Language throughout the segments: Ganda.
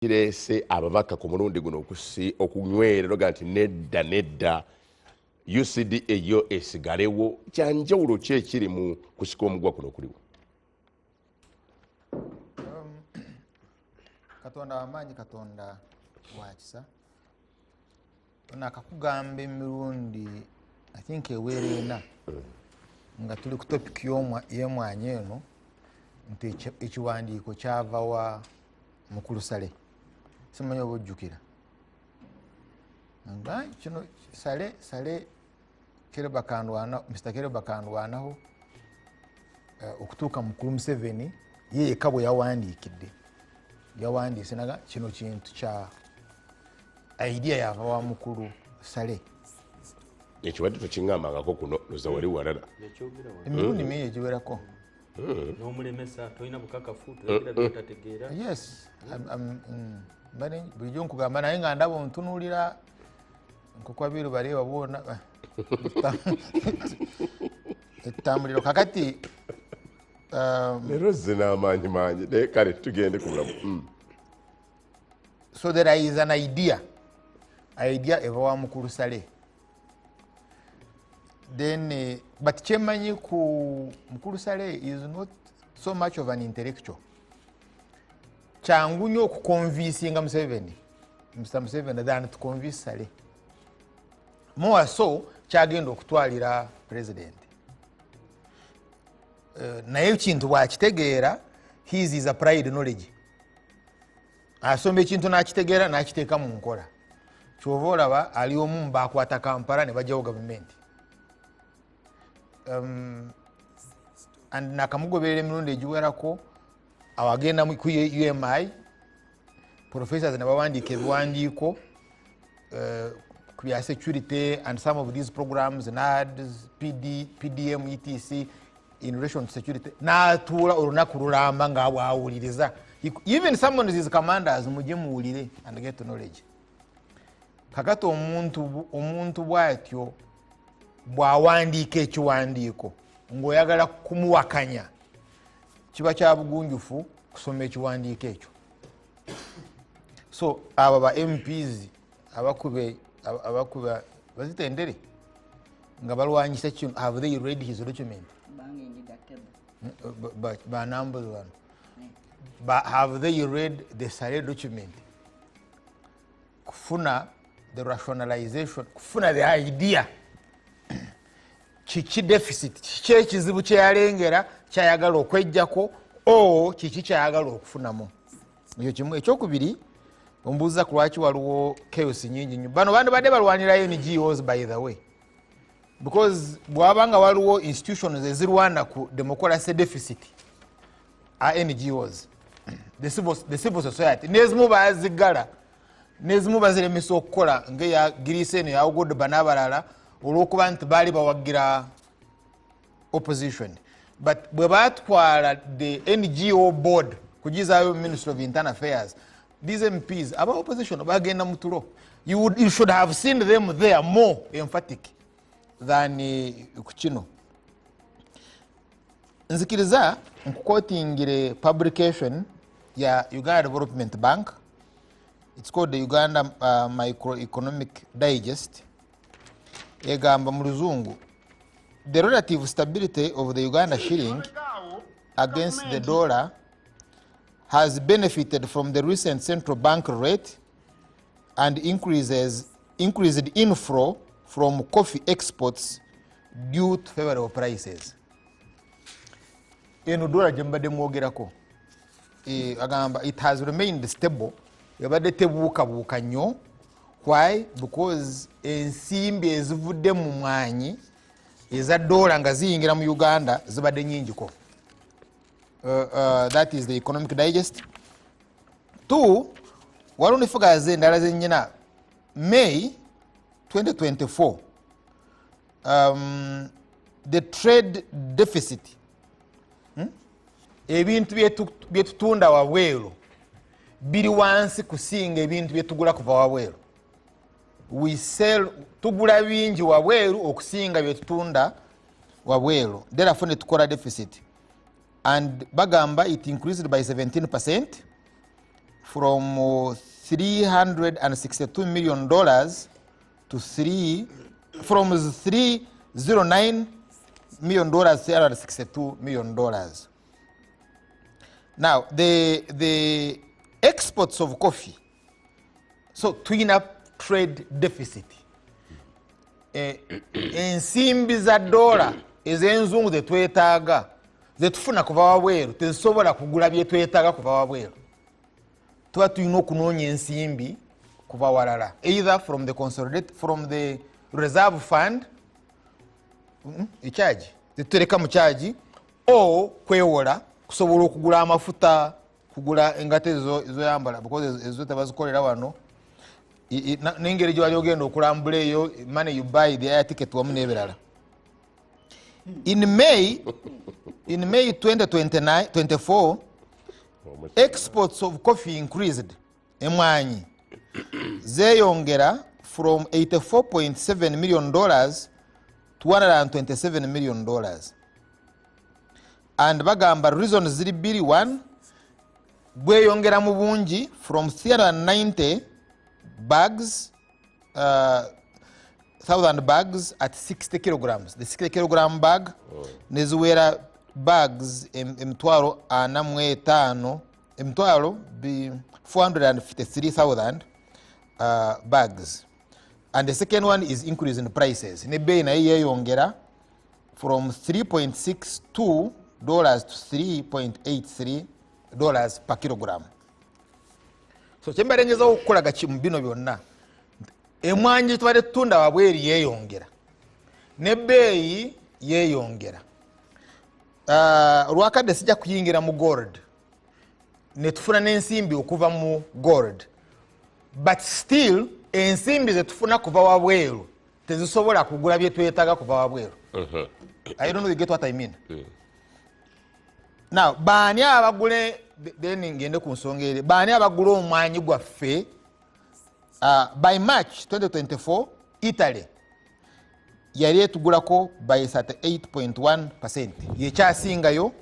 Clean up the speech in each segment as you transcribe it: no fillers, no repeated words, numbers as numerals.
Kireese ababaka ku mulundi guno okunywera noga nti nedda nedda, UCDA yo esigalewo. Kyanjawulo ki ekiri mu kusika omugwa kuno okuliwo? Katonda wamaanyi, Katonda wakisa. Ono akakugamba emirundi, I think, eweera ena nga tuli ku topic y'emwanyi eno, nti ekiwandiiko kyava wa mukulu Sale. Simanyi oba ojjukira nga kino Sale Kerebakandwana, Mr Kerebakandwanaho, okutuuka mukulu Museveni ye yekka bwe yawandiikidde, yawandiise naga kino kintu kya idea yava wa mukulu Sale. Ekibadde tokiŋŋambangako kuno, loza wali walala. Yakyogera wano. Emirundi mingi egiwerako. N'omulemesa, tolina bukakafu, toyogera byotategeera. Yes, bulijjo nkugamba, naye nga ndaba ontunuulira nkokwabiru baleeba boona ettambuliro kakati. Leero zze n'amaanyi mangi, naye kale tugende ku bulamu. So there is an idea, idea eva wa mukulu Sale. Then but kyemanyi ku mukulu Sale is not so much of an intellectual. Kyangu nnyo okuconvincinga Museveni, Mr Museveni, than to convince Sale. More so kyagenda okutwalira president. Naye ekintu bwakitegeera, his is applied knowledge. Asoma ekintu nakitegeera, nakiteeka mu nkola. Kyova olaba ali omu mubakwata Kampala ne bajjawo gavumenti. And nakamugoberera emirundi egiwerako, awagenda ku UMI professors ne bawandiika ebiwandiiko ku bya security and some of these programs, NAADS, PD, PDM, etc, in relation to security. N'atuula olunaku lulamba nga bwawuliriza. Even someone his commanders, mujye muwulire and get knowledge. Kakati omuntu bwatyo bw'awandiika ekiwandiiko ng'oyagala kumuwakanya, kiba kya bugunjufu kusoma ekiwandiiko ekyo. So abo ba MPs abakuba bazitendere nga balwanyisa kino, have they read his document? Banambuzi bano, have they read the Sale document kufuna the rationalization, kufuna the idea kiki deficit, kiki ekizibu kyeyalengera kyayagala okwejjako, o kiki kyayagala okufunamu? Ekyo kimu. Ekyokubiri, ombuuza ku lwaki waliwo chaos nyingi nnyo. Bano bandibadde balwanirayo NGOs, by the way, because bwaba nga waliwo institutions ezirwana ku democracy deficit, a NGOs, the civil society, nezimu bazigala, nezimu baziremesa okukola, ngaeya girisa eno yawogodba n'abalala, olwokuba nti baali bawagira opposition. But bwe batwala the NGO board kugizaayo Ministry of Internal Affairs, these MPs aba opposition bagenda mu tulo. You should have seen them there more emphatic than ku kino. Nzikiriza nkuquotingire publication ya Uganda Development Bank. It's called the Uganda Microeconomic Digest. Egamba mu Luzungu, "The relative stability of the Uganda shilling against the dollar has benefited from the recent central bank rate and increased inflow from coffee exports due to favorable prices." Eno dola gye mubadde mwogerako. Agamba it has remained stable, ebadde tebuukabuuka nnyo. Why? Because ensimbi ezivudde mu mwanyi eza dola nga ziyingira mu Uganda zibadde nyingiko. That is the Economic Digest. Two, waliwo ne figures endala zenyina. May 2024, the trade deficit, Ebintu byetutunda wabweru biri wansi kusinga ebintu byetugula kuva wabweru. We sell, tugula bingi wabweru okusinga byetutunda wabweru, therefore netukola deficit. And bagamba it increased by 17%. From $362 million to 3, from $309 million, $362 million. Now, the exports of coffee, so tulina trade deficit. Ensimbi za dola ez'enzungu zetwetaaga zetufuna kuva wabweru tezisobola kugula byetwetaaga kuva wabweru. Tuba tulina okunoonya ensimbi kuva walala, either from the consolidate, from the reserve fund, ekyagi tetutereka mu kyagi, o kwewola kusobola okugula amafuta, kugula engato ezo ezoyambala, because ezo tebazikolera wano. N'engeri gyewali ogenda okulambula eyo, money you buy the air ticket wamu n'ebirala. In May 2029 24, exports of coffee increased, emwanyi zeyongera, from $84.7 million to $127 million. And bagamba reasons ziri bbiri. One, bweyongera mu bungi from 390 bags, 1000 bags at 60 kilograms, the 60 kilogram bag, neziwera bags 45,000, emitwalo 453,000 bags. And the second one is increase in prices, nebbeeyi naye yeyongera from $3.62 to $3.83 per kilogram. So kyembalengezaho okukolaga ki mu bino byonna, emwanyi tubadde tutunda wabweru yeeyongera, nebbeeyi yeeyongera. Olwakadde sijja kuyingira mu gold, netufuna n'ensimbi okuva mu gold, but still ensimbi zetufuna kuva wabweru tezisobola kugula byetwetaaga kuva wabweru. I don't know you get what I mean. Now, baani abagule? Then ngende ku nsonga eri, baani abagula omwanyi gwaffe? By March 2024, Italy yali etugulako by 38.1%, yekyasingayo.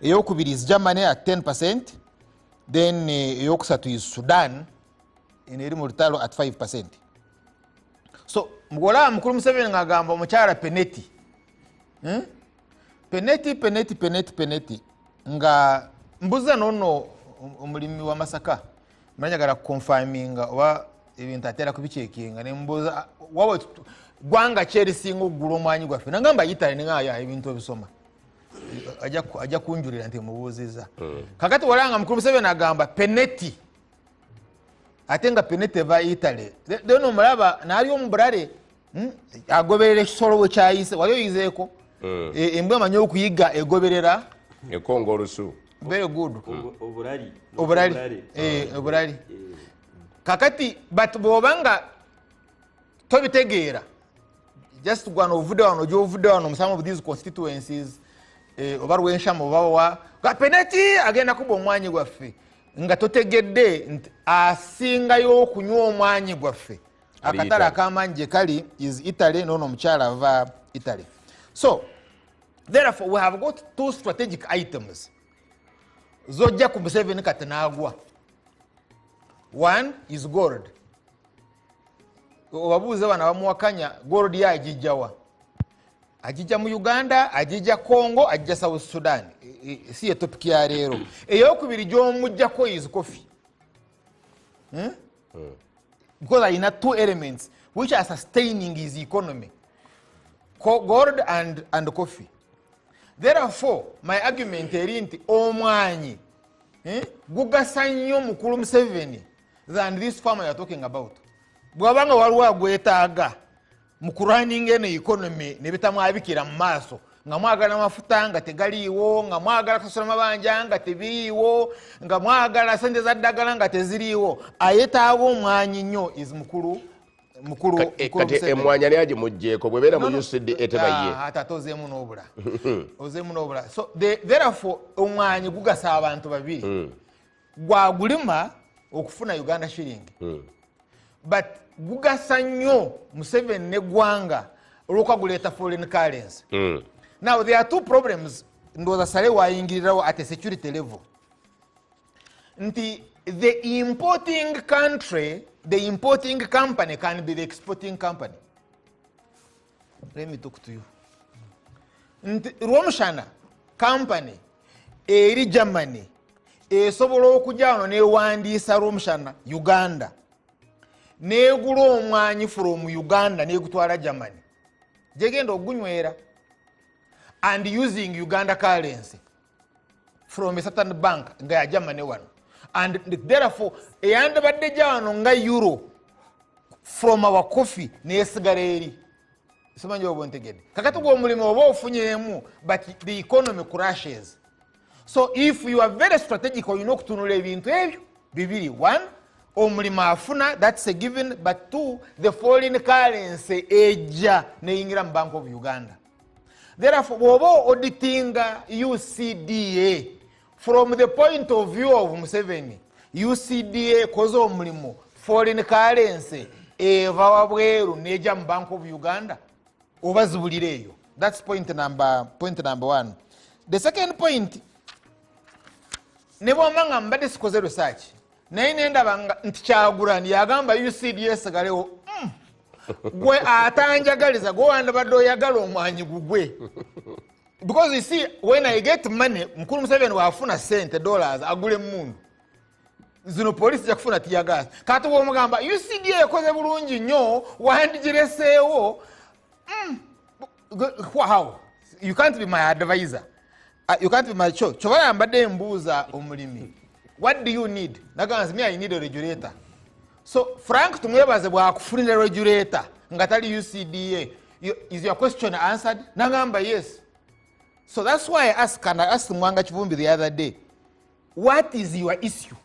Eyokubiri is Germany at 10%. Then eyokusatu is Sudan, eno eri mu lutalo, at 5%. So mugolaba mukulu Museveni ng'agamba omukyala Peneti, Peneti, Peneti, Peneti, Peneti, nga mbuza nono omulimi wa Masaka manjagala kuconfirminga oba ebintu atera kubicheckinga, nembuuza wawe gwanga ki erisinga okugula omwanyi gwaffe, nagamba Italy. Nengaya ebintu obisoma, ajja kunjulira nti mubuuziza. Kakati walanga mukulu Museveni agamba Peneti, ate nga Peneti eva Italy. Then omulaba naali omubulale, agoberera ekisolo bwe kyayise. Wali oyizeeko? Embwa emanyi okuyiga, egoberera ekonga olusu. Very good. Obulali. Obulali. Obulali. Kakati but bw'obanga tobitegeera, just gwano ovudde wano, gyovudde wano mu some of these constituencies, oba Rwenshama oba wa ga Peneti agenda kuba omwanyi gwaffe, nga totegedde nti asingayo okunywa omwanyi gwaffe Ali akatale Italy. Ak'amaanyi gye kali is Italy. Noono omukyala ava Italy. So therefore we have got two strategic items zojja ku Museveni kati n'agwa. One is gold. Obabuuze bano abamuwakanya, gold ye agijjawa? Agijja mu Uganda, agijja Congo, agijja South Sudan. Si ye topic ya leero. Eyokubiri gyomujjako is coffee, Because alina two elements which are sustaining his economy: gold and coffee. Therefore my argument eri nti omwanyi, gugasa nnyo mukulu Museveni than this farmer you are talking about. Bw'abanga waliwo agwetaaga mu kurunninga eno economy nebitamwabikira mu maaso, nga mwagala mafuta nga tegaliiwo, nga mwagala kusasula mabanja nga tebiriiwo, nga mwagala sente za ddagala nga teziriiwo, ayetaaga omwanyi nnyo is mukulu mukulu Kati Museveni. emwanyi ani agimugjeeko bwebeera mu No. UCDA teba ye? Ah, ate ate ozeemu n'obula, ozeemu n'obula. So therefore omwanyi gugasa abantu babiri: gwagulima okufuna Uganda shilling, but gugasa nnyo Museveni neggwanga olwokuba guleeta foreign currency. Now there are two problems. Ndowooza sale wayingirirawo at a security level nti The importing country, the importing company can be the exporting company. Let me talk to you. Nti Rwomushana company eri Germany esobola okujja wano newandiisa Rwomushana Uganda, negula omwanyi from Uganda negutwala Germany, gyegenda ogunywera, and using Uganda currency from a certain bank nga ya Germany wano, and therefore eyandibadde gya wano nga euro from our coffee nesigala eri. Simanyi oba ontegedde. Kakati gwe omulimu oba ofunyeemu, but the economy crashes. So if you are very strategic, olina okutunula ebintu ebyo bibiri. One, omulimu afuna, that's a given, but two, the foreign currency ejja neyingira mu Bank of Uganda. Therefore bw'oba auditinga UCDA from the point of view of Museveni, UCDA ekoze omulimu, foreign currency eva wabweru nejja mu Bank of Uganda, oba zibulira eyo. That's point number one. The second point, ne bwomba nga mbadde sikoze research, naye nendaba nga nti Kyagulani yagamba UCDA sigalewo, gwe atanjagaliza, gwe wandibadde oyagala omwanyi gugwe, because you see, when I get money, mukulu Museveni wafuna sente, dollars, agula emundu zino, polisi jakufuna tear gas. Kati bwomugamba UCDA ekoze bulungi nnyo, wandigireseewo, how you can't be my advisor. You can't be my cho kyoba yambadde mbuuza omulimi, what do you need? Nagamba, me, I need a regulator. So Frank Tumwebaze bwakufunira regulator nga tali UCDA, is your question answered? Nagamba yes. So that's why I asked, and I asked Mwanga Kivumbi the other day, what is your issue?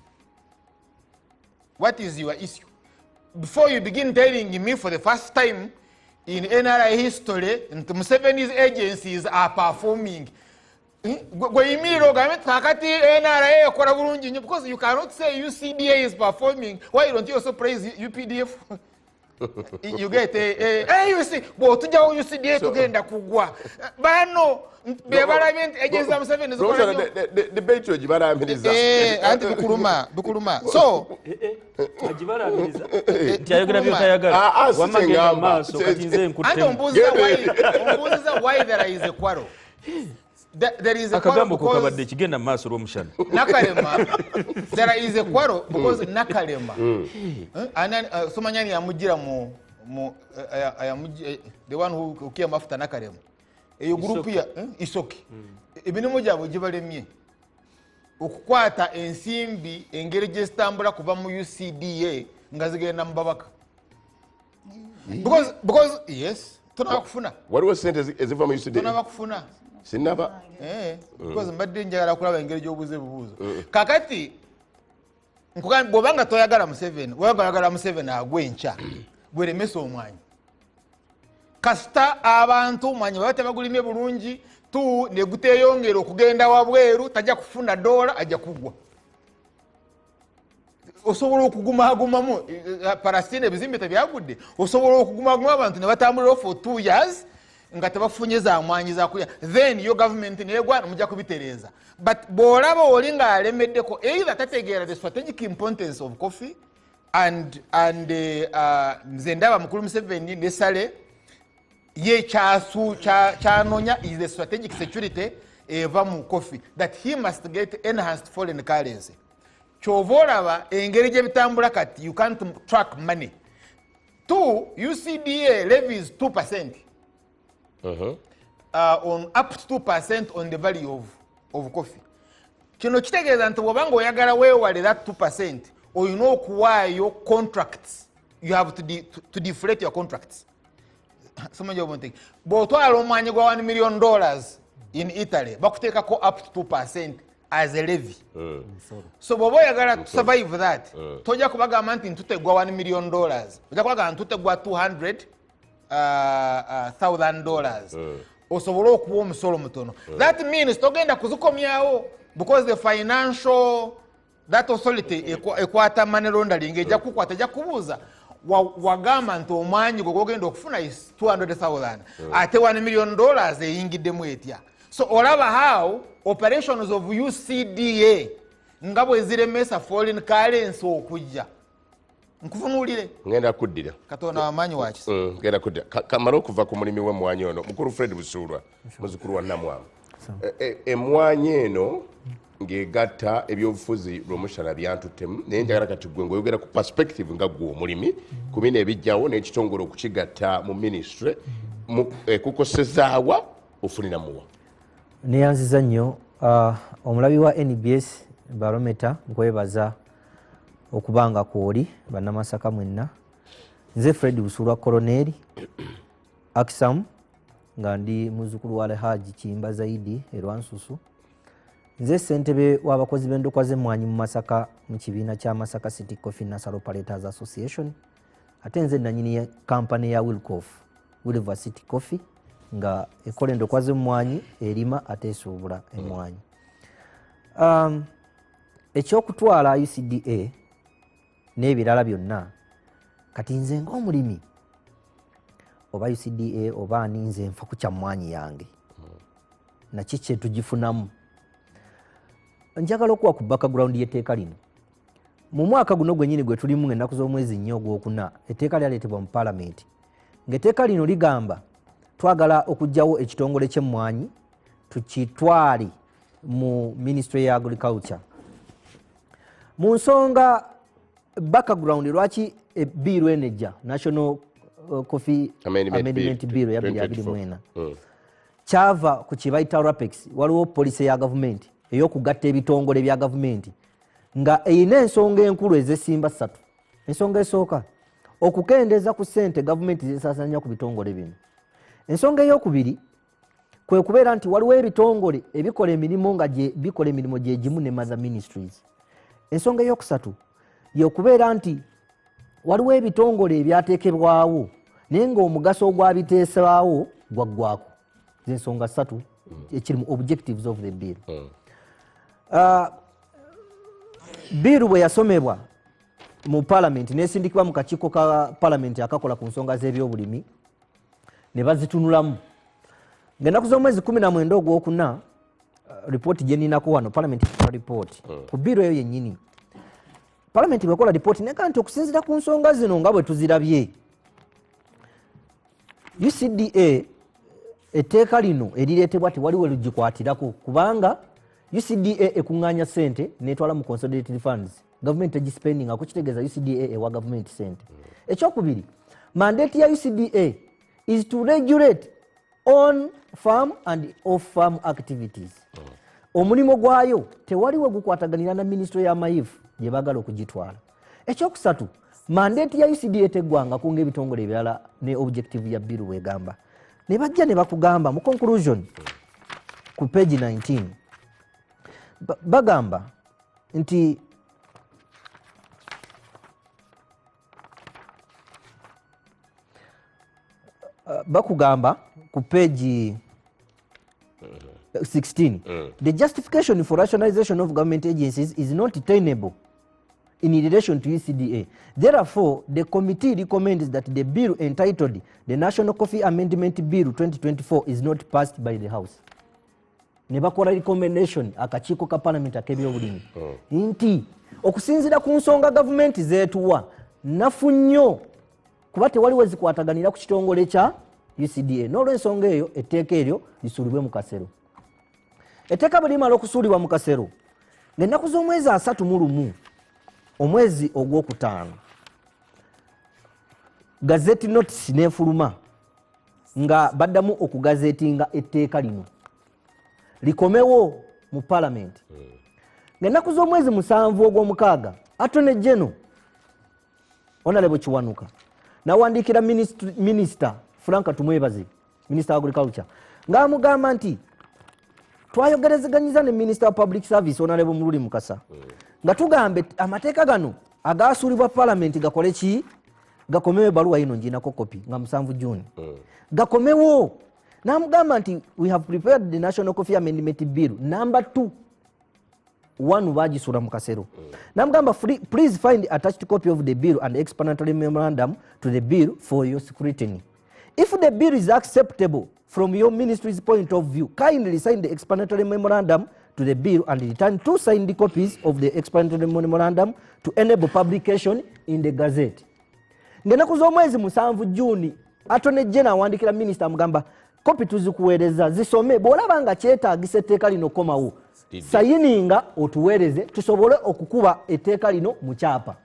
What is your issue? Before you begin telling me for the first time in NRA history nti Museveni's agencies are performing, gwe yimirira ogambe nti kakati NRA ekola bulungi nnyo, because you cannot say UCDA is performing. Why don't you also praise UPDF? You get you see, bw'otujjawo UCDA tugenda kugwa. Bano be balabye nti agency za Museveni zikola nnyo. Debate ogibalambiriza. Anti bikuluma, bikuluma. So Agibalambiriza nti ayogera byotayagala. Ah, ah, si Wamma genda mu kyengamba. maaso, kati nze Anti nkuttemu. ombuuziza why there is a quarrel. There is a quarrel Akagambo ko because kabadde kigenda mu maaso lw'omushana. Nakalema, there is a quarrel because Nakalema, eh, somanyani yamugira mu the one who came after Nakalema, eyo group ya Isoki, emirimu gyabwe gibalemye okukwata ensimbi engeri gye zitambula kuva mu UCDA nga zigenda mu babaka, because yes, tonaba kufuna. Waliwo sente eziva mu UCDA? Tonaba kufuna. Sinaba. Because mbadde njagala kulaba engeri gy'obuuza ebibuuzo. Kakati nkugambye, bw'obanga toyagala Museveni, bw'obanga oyagala Museveni agwe enkya, gweremesa omwanyi. Kasita abantu omwanyi baba tebagulimye bulungi tu ne guteeyongera okugenda wabweru, tajja kufuna dola, ajja kugwa. Osobola okugumagumamu. Palestina ebizimbe tebyagudde? Osobola okugumaguma abantu ne batambulirawo for 2 years nga tebafunye za mwanyi zakulya, then yo government negwa, mujja kubitereeza. But bw'olaba oli ng'alemeddeko, either tategeera the strategic importance of coffee and nze ndaba mukulu Museveni ne Sale ye kyanonya is the strategic security eva mu coffee, that he must get enhanced foreign currency. Kyova olaba engeri gye bitambula kati, you can't track money. Two, UCDA levies 2% on up to 2% on the value of coffee. Kino kitegeeza nti bw'obanga oyagala weewale that 2%, olina okuwaayo contracts. You have to deflate your contracts. Simanyi oba ontege. Bw'otwala omwanyi gwa $1 million in Italy, bakuteekako up to 2% as a levy. So bw'oba oyagala to survive that, tojja kubagamba nti ntutegwa $1 million, ojja kubagamba ntutegwa 200 thousand dollars, osobole okuwa omusolo mutono. That means togenda kuzikomyawo, because the financial, that authority ekwata money laundering ejja kukwata, ejja kubuuza, wagamba nti omwanyi gwe gwogenda okufuna is 200,000, ate $1 million eyingiddemu etya? So olaba how operations of UCDA Nga bwe ziremesa foreign currency okujja. Nkuvunuulire. Ngenda kuddira. Katonda wamaanyi wakisa. Ngenda kuddira. Kamale okuva ku mulimi w'emmwanyi ono, mukulu Fred Busuulwa, muzzukulu wa Namwama. Emmwanyi eno ng'egatta ebyobufuzi Rwomushana byantuttemu, naye njagala kati gwe ng'oyogera ku perspective nga ggwe omulimi, ku bino ebijjawo n'ekitongole okukigatta mu ministry, kukosezaawa ofunira muwa. Neyanziza nnyo omulabi wa NBS Barometer, nkwebaza okubanga kwoli bannamasaka mwenna. Nze Fred Busuulwa Koloneri Akisam, nga ndi muzzukulu wa Alhaji Kiyimba Zaidi e Lwansusu. Nze ssentebe w'abakozi b'endokwa z'emmwanyi mu Masaka mu kibiina kya Masaka City Coffee Nursery Operators Association, ate nze nannyini kampani ya Wilcoff, Wilver City Coffee, nga ekola endokwa z'emmwanyi, erima ate esuubula emmwanyi. Ekyokutwala UCDA n'ebirala byonna, kati nze ng'omulimi oba UCDA oba ani, nze nfa ku kya mmwanyi yange naki kye tugifunamu. Njagala okuwa ku background y'etteeka lino. Mu mwaka guno gwennyini gwe tulimu, ennaku z'omwezi 4 ogwokuna, etteeka lyaleetebwa mu paalamenti, ng'etteeka lino ligamba twagala okuggyawo ekitongole ky'emmwanyi tukitwale mu Ministry ya Agriculture. Mu nsonga background lwaki ebill eno ejja, National Coffee Amendment Bill ya 2024, kyava ku kye bayita RAPEX. Waliwo policy ya gavumenti ey'okugatta ebitongole bya gavumenti, nga erina ensonga enkulu ezesimba ssatu. Ensonga esooka, okukendeeza ku ssente gavumenti zesaasaanya ku bitongole bino. Ensonga eyokubiri kwe kubeera nti waliwo ebitongole ebikola emirimu nga bikola emirimu gye gimu ne mother ministries. Ensonga eyokusatu yekubeera nti waliwo ebitongole ebyateekebwawo naye ng'omugaso ogwabiteesebwawo gwaggwako. Zensonga ssatu ekiri mu objectives of the bill. Bill bwe yasomebwa mu parliament nesindikibwa mu kakiiko ka parliament akakola ku nsonga z'ebyobulimi ne bazitunulamu, ng'ennaku z'omwezi 19 ogwokuna, ripooti gye nninako wano, parliament ekola ripooti ku bill eyo yennyini. Parliament bwekola ripooti nega nti okusinziira ku nsonga zino nga bwe tuzirabye, UCDA etteeka lino erireetebwa tewali we lugikwatirako, kubanga UCDA ekuŋŋaanya ssente netwala mu consolidated funds, gavumenti tegispendingako, kitegeeza UCDA ewa gavumenti ssente. Ekyokubiri, mandate ya UCDA is to regulate on farm and off farm activities. Omulimu gwayo tewali we gukwataganira na ministry ya MAIF gye baagala okugitwala. Ekyokusatu, mandate ya UCDA teggwangako ng'ebitongole ebirala ne objective ya bill bwegamba. Ne bajja ne bakugamba mu conclusion ku page 19, bagamba nti bakugamba ku page 16, "The justification for rationalization of government agencies is not tenable in relation to UCDA. Therefore, the committee recommends that the bill entitled the National Coffee Amendment Bill 2024 is not passed by the House." Ne bakola recommendation akakiiko ka parliament ak'ebyobulimi nti okusinziira ku nsonga gavumenti zeetuwa nafu nnyo, kuba tewali we zikwataganira ku kitongole kya UCDA, n'olwensonga eyo etteeka eryo lisuulibwe mu kasero. Etteeka bwe limala okusuulibwa mu kasero, ng'ennaku z'omwezi 31 omwezi ogwokutaano, gazette notice n'efuluma nga baddamu okugazetinga etteeka lino likomewo mu palamenti. Ng'ennaku z'omwezi 7 ogwomukaaga, Attorney General Honorable Kiwanuka nawandiikira Minisita Frank Tumwebaze, Minisita wa Agriculture, ng'amugamba nti twayogerezeganyiza ne Minisita wa Public Service Honorable Muruli Mukasa, nga tugambe amateeka gano agasuulibwa palamenti gakole ki? Gakomewo. Ebbaluwa yino nginako kopi, nga 7 Juni gakomewo. N'amugamba nti we have prepared the National Coffee Amendment Bill number 2, one bagisuula mu kasero. Namugamba, "Please find attached copy of the bill and explanatory memorandum to the bill for your scrutiny. If the bill is acceptable from your ministry's point of view, kindly sign the explanatory memorandum to the bill and return two signed copies of the explanatory memorandum to enable publication in the gazette. Ng'ennaku z'omwezi 7 Juni, Attorney General awandikira minisita amugamba kopi tuzikuweereza zisome, bw'olaba nga kyetaagisa etteeka lino komawo sayininga otuweereze tusobole okukuba etteeka lino mu kyapa.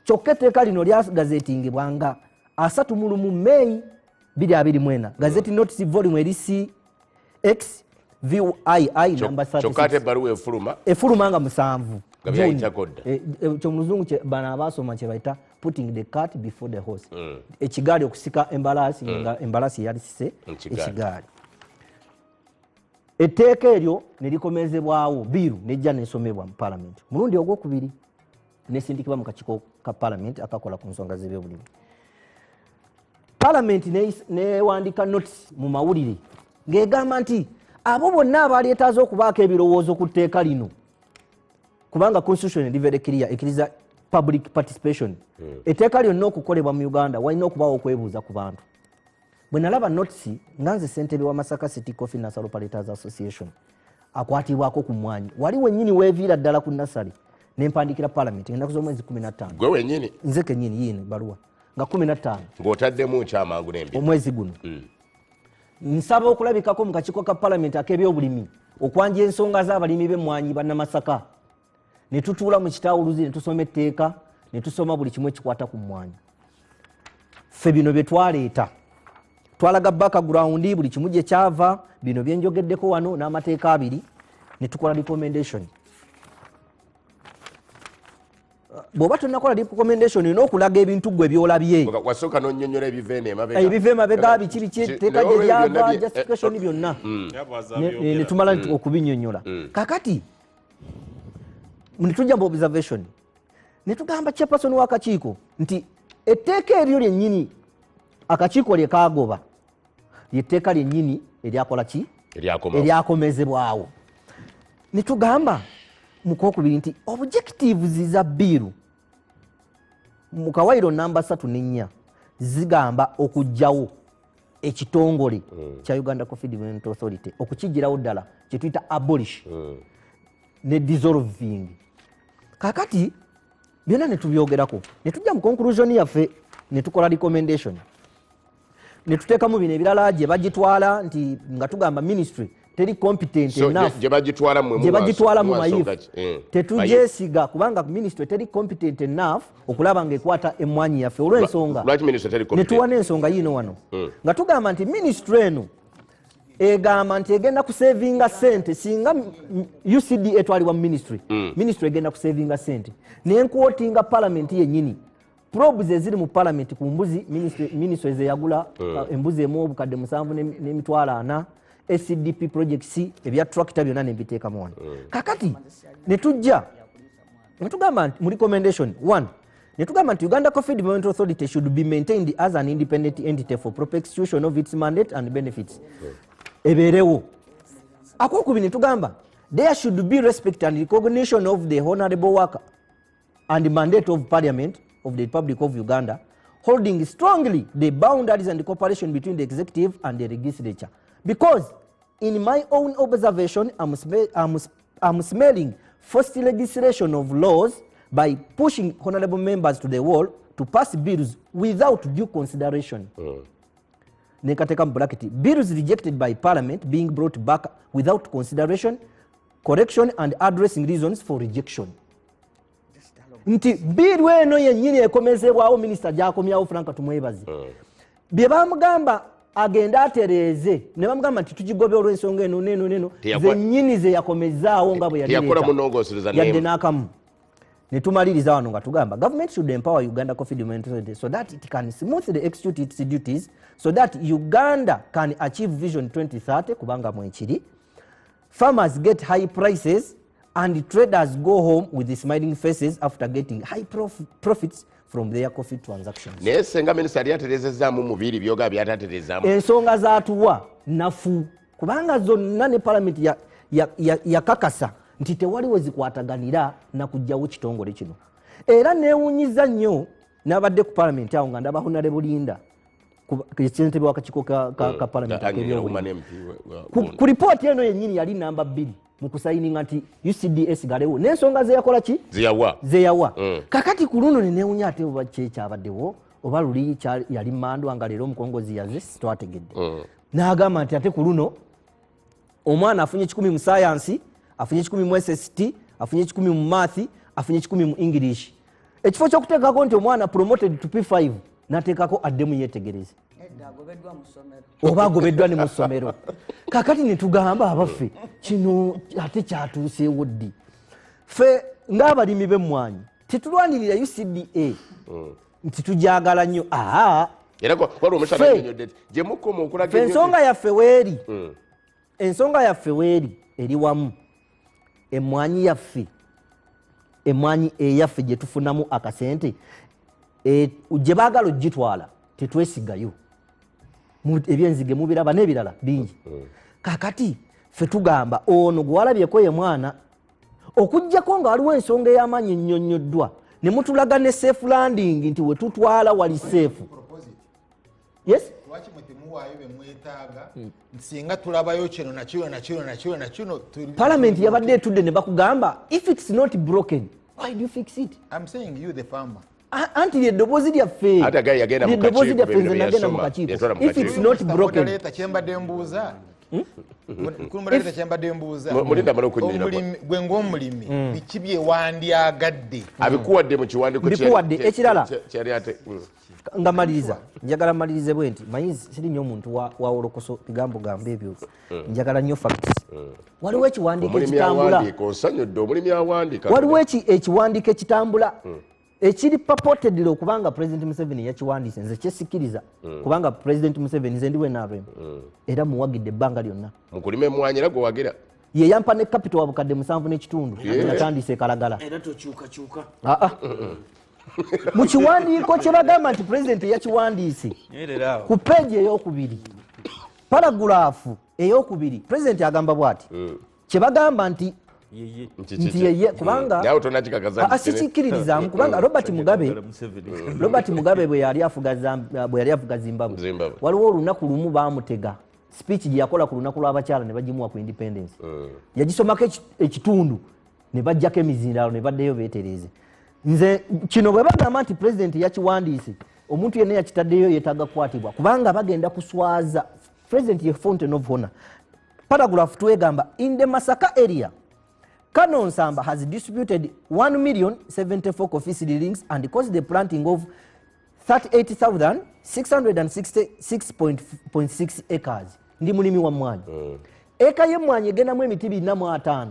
Kyokka etteeka lino lyagazetingibwa nga 31 May 2024, gazette notice volume eri CX VII number 36. Kyokka ate ebbaluwa efuluma efuluma nga 7 Nga byayitako dda. Kyomuluzungu bano abaasoma kye bayita putting the cart before the horse. Ekigaali okusika embalaasi, nga embalaasi yalisise ekigaali. Etteeka eryo ne likomezebwawo, biiru nejja nesomebwa mu palamenti mulundi ogwokubiri, nesindikibwa mu kakiiko ka palamenti akakola ku nsonga z'ebyobulimi. Palamenti newandika notice mu mawulire ng'egamba nti abo bonna abaleetaaza okubaako ebirowoozo ku tteeka lino, kubanga constitution eri very clear, ekkiriza public participation. Etteeka lyonna okukolebwa mu Uganda walina okubaawo okwebuuza ku bantu. Bwe nalaba notice nga nze ssentebe wa Masaka City Coffee Nursery Operators Association akwatibwako ku mmwanyi, wali wennyini weeviira ddala ku nasale, nempandikira palamenti ennaku z'omwezi 15. Gwe wennyini? Nze kennyini, yiino ebbaluwa nga 15. Ng'otaddemu nkyamangu n'embi. Omwezi guno. Nsaba okulabikako mu kakiiko ka palamenti ak'ebyobulimi okwanja ensonga z'abalimi b'emmwanyi bannamasaka. Ne tutuula mu kitawuluzi ne tusoma etteeka, ne tusoma buli kimu ekikwata ku mmwanyi. Ffe bino bye twaleeta twalaga background buli kimu gye kyava, bino bye njogeddeko wano n'amateeka abiri, ne tukola recommendation. Bw'oba tonnakola recommendation olina okulaga ebintu ggwe by'olabye. Wasooka n'onnyonnyola ebiva eno emabega. Ebiva emabega biki biki, etteeka gye lyava, justification byonna. Ne tumala okubinnyonnyola. Kaakati ne tujja mu observation ne tugamba chairperson w'akakiiko nti etteeka eryo lyennyini akakiiko lye kaagoba lyetteeka lyennyini eryakola ki? Eryakomezebwawo. Ne tugamba mu kwokubiri nti objectives za bill mu kawaayiro namba 3 ne 4 zigamba okuggyawo ekitongole kya Uganda Coffee Development Authority, okukiggyirawo ddala kye tuyita abolish ne dissolving. Kaakati byonna ne tubyogerako ne tujja mu conclusion yaffe ne tukola recommendation ne tuteekamu bino ebirala gye bagitwala nti nga tugamba ministry teri competent enough. Gye bagitwala mmwe Gye bagitwala mu muwansonga mayifu. ki? Tetugyesiga kubanga ministry teri competent enough okulaba ng'ekwata emmwanyi yaffe olw'ensonga. Lwaki ministry teri Ne competent? tuwa n'ensonga yiino wano. Nga tugamba nti ministry eno egamba nti egenda kusevinga ssente singa UCD etwalibwa mu ministry. Ministry egenda kusevinga ssente. Ne nkwotinga parliament yennyini. Probes eziri mu parliament ku mbuzi, ministry ze yagula, embuzi emu obukadde 7 n'emitwalo 4, SCDP projects, ebya tractor byonna ne mbiteekamu wano. Kakati ne tujja ne tugamba nti mu recommendation 1 ne tugamba nti Uganda Coffee Development Authority should be maintained as an independent entity for proper execution of its mandate and benefits. Ebeerewo. Akokubiri ne tugamba there should be respect and recognition of the honorable work and mandate of Parliament of the Republic of Uganda, holding strongly the boundaries and cooperation between the executive and the legislature. Because in my own observation, I'm smelling forced legislation of laws by pushing honorable members to the wall to pass bills without due consideration. Nekateeka mu bracket, bills rejected by Parliament being brought back without consideration, correction and addressing reasons for rejection. Nti bill eno yennyini ekomezebwawo minisita gy'akomyawo Frank Tumwebaze. Bye bamugamba agende atereeze, ne bamugamba nti tugigobe olw'ensonga eno n'eno n'eno, zennyini ze yakomezaawo nga bwe Teyakola yalireeta. munoongosereza Yadde n'emu. n'akamu. Ne tumaliriza wano nga tugamba government should empower Uganda Coffee Development Authority so that it can smoothly execute its duties so that Uganda can achieve Vision 2030, kubanga mwekiri. Farmers get high prices and traders go home with smiling faces after getting high profits from their coffee transactions. Naye senga minisita yali atereezezzaamu mu biri byoga byatatereezaamu. Ensonga zaatuwa nafu kubanga zonna ne parliament yakakasa nti tewali we zikwataganira na kuggyawo kitongole kino. Era neewuunyiza nnyo n'abadde ku parliament awo nga ndaba Honorable Linda, ssentebe w'akakiiko ka parliament ak'ebyobulimi. Woman MP Ku ripooti eno yennyini yali namba 2. Mu kusayininga nti UCDA sigalewo n'ensonga zeyakola ki? Ziyawa. Zeyawa. Kakati ku luno nenewunya ate oba kyekyabaddewo oba luli yali mandwa nga leero omukongozi yaze, twategedde. N'agamba nti ate ku luno omwana afunye 100 mu sayansi, afunye 100 mu SST, afunye 100 mu math, afunye 100 mu English. Ekifo ky'okuteekako nti omwana promoted to P5, n'ateekako addemu yeetegereze. Nedda, agobeddwa mu ssomero. Oba agobeddwa ne mu ssomero. Kakati ne tugamba abaffe, kino ate kyatuuseewo ddi? Ffe ng'abalimi b'emmwanyi tetulwanirira UCDA nti tujagala nnyo. Aa. Era waliwo omusana annyonnyodde nti gye mukoma okulaga Ffe ennyo. Ensonga yaffe weeri, ensonga yaffe weeri eri wamu. Emmwanyi yaffe, emmwanyi eyaffe gye tufunamu akasente, gye baagala ogitwala tetwesigayo. Ebyenzige mubiraba n'ebirala bingi. Kakati ffe tugamba ono gwe walabyeko ye mwana, okugjako nga waliwo ensonga ey'amaanyi ennyonnyoddwa ne mutulaga ne safe landing nti we tutwala wali safe. Yes? Lwaki mwe temuwaayo bye mwetaaga? Singa tulabayo kino na kino na kino na kino na kino. Parliament yabadde etudde ne bakugamba, if it's not broken, why do you fix it? I'm saying you the farmer. Anti lyeddoboozi lyaffe. Ate agaye yagenda mu Lyeddoboozi kakiiko, lyaffe, bino nze bye nagenda mu yasoma. kakiiko. Yatwala mu If it's kakiiko. not broken. Moderator, kyembadde mbuuza. Mukulu moderator, kyembadde mbuuza. Mulinda amale okunnyonnyola. Omulimi, gwe ng'omulimi, biki bye wandyagadde? Abikuwadde mu kiwandiiko. Mbikuwadde. Ekirala. Kyali ate. Nga maliriza, njagala malirize bwe nti, manyi siri nnyo omuntu wa wolokoso bigambo gamba ebyo, njagala nnyo facts. Waliwo ekiwandiiko Omulimi ekitambula. awandiika, osanyudde omulimi awandiika. Waliwo ekiwandiiko ekitambula ekiri purportedly okubanga President Museveni yakiwandiise. Nze kyesikiriza, kubanga President Museveni, nze ndi NRM era muwagidde ebbanga lyonna. Mukulima emmwanyi era gwe wagira. Ye yampa ne capital wa 7,500 natandise ekalagala. Era tokyukakyuka. Aa. Mu kiwandiiko kye bagamba nti President yakiwandiise, Nywerera awo. ku peegi eyokubiri, paragulaafu eyokubiri, President agamba bw'ati, kye bagamba nti Yeye. Nti yeye, kubanga Nawe tonakikakaza. Aa, sikikkiririzaamu, kubanga Robert Mugabe, Museveni. Robert Mugabe bwe yali afuga bwe yali afuga Zimbabwe, Zimbabwe. waliwo olunaku lumu baamutega speech gye yakola ku lunaku lw'abakyala ne bagimuwa ku independence. Yagisomako ekitundu ne bajjako emizindaalo ne baddeyo beetereeze. Nze kino bwe bagamba nti President yakiwandiise, omuntu yenna yakitaddeyo yeetaaga kukwatibwa, kubanga bagenda kuswaza President. Ye fountain of honor. Paragraph twegamba, in the Masaka area, Canon Nsamba has distributed 1 million 74 coffee seedlings and caused the planting of 38,666.6 acres. Ndi mulimi wa mmwanyi. Eka y'emmwanyi egendamu emiti 405.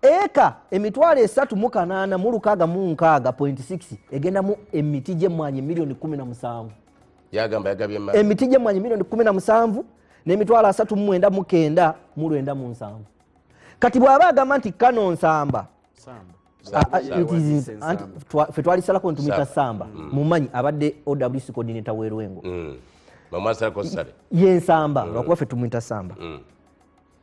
Eka 308,666.6 egendamu emiti gy'emmwanyi miliyoni 17. Yagamba yagabye Emiti gy'emmwanyi miliyoni 17 n'emitwalo 39 997. Kati bw'aba agamba nti Kano Nsamba Samba. It is anti ffe twalisalako ntumita Samba, mumanyi abadde OWC coordinator w'Erwengo. Mamwasalako sale. Ye Nsamba, lwakuba ffe tumwita Samba.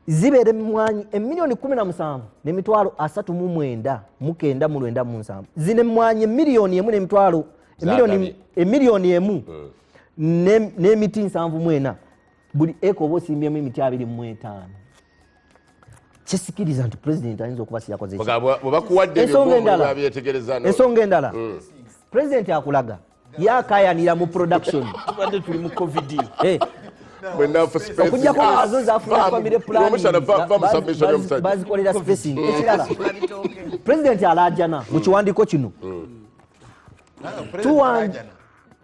Zibeera emmwanyi emiliyoni 17 n'emitwalo 39 997. Zino emmwanyi emiliyoni emu n'emitwalo Zagabye. Emiliyoni emu n'emiti 74, buli eka oba osimbyemu emiti 25. Kyesikiriza nti Pulezidenti ayinza okuba siyakoze. Bwe bakuwadde ebyo, Ensonga endala. babyetegereza. Ensonga endala, Pulezidenti akulaga yakayanira mu production. Tubadde tuli mu COVID. Okujjako azo zafuna family planning, Omusana va mu submission y'omusajja. bazikolera spacing. Ekirala, Pulezidenti alajana mu kiwandiiko kino.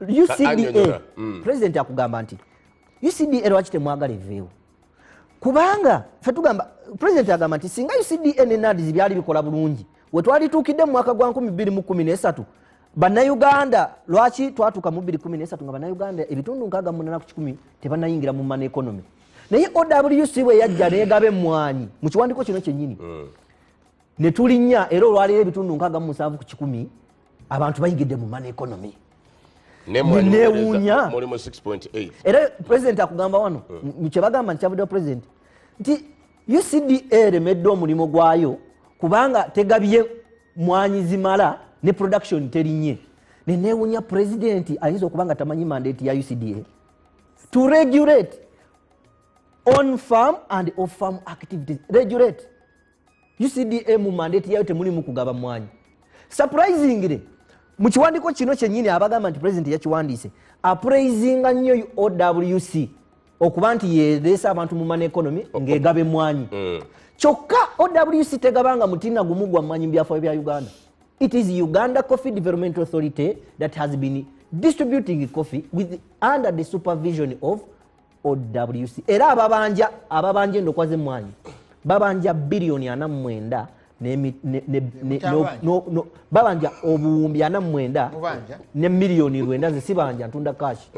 UCDA. Annyonnyola. Pulezidenti akugamba nti UCDA lwaki temwagala eveewo, kubanga fe tugamba, Pulezidenti agamba nti singa UCDA ne NAADS byali bikola bulungi, we twalituukidde mu mwaka gwa 2013, Bannayuganda, lwaki twatuuka mu 2013 nga Bannayuganda ebitundu 68 ku kikumi tebannayingira mu money economy? Naye OWC bwe yajja negaba emmwanyi, mu kiwandiiko kino kyennyini, ne tulinnya, era olwaleero ebitundu 67 ku kikumi abantu bayingidde mu money economy. Neewuunya. Mulimu 6.8. Era Pulezidenti akugamba wano kyebagamba nti kyavuddewa Pulezidenti nti UCDA eremedde omulimu gwayo kubanga tegabye mwanyi zimala ne production terinnye. Neneewunya, Pulezidenti ayinza okuba nga tamanyi mandate ya UCDA to regulate. On farm and off farm activities regulate. UCDA mu mandate yayo temulimu kugaba mwanyi. Surprisingly, mu kiwandiiko kino kyennyini abagamba nti president yakiwandiise, apraisinga nnyo OWC okuba nti yereese abantu mu money economy ng'egaba emmwanyi. Kyokka OWC tegabanga mutina gumu gwa mmwanyi mu byafaayo bya Uganda. It is Uganda Coffee Development Authority that has been distributing coffee under the supervision of OWC. Era ababanja endokwa z'emmwanyi babanja biliyoni 49 babanja obuwumbi 49 Mubanja. ne miliyoni 9. Nze sibanja, ntunda kashi.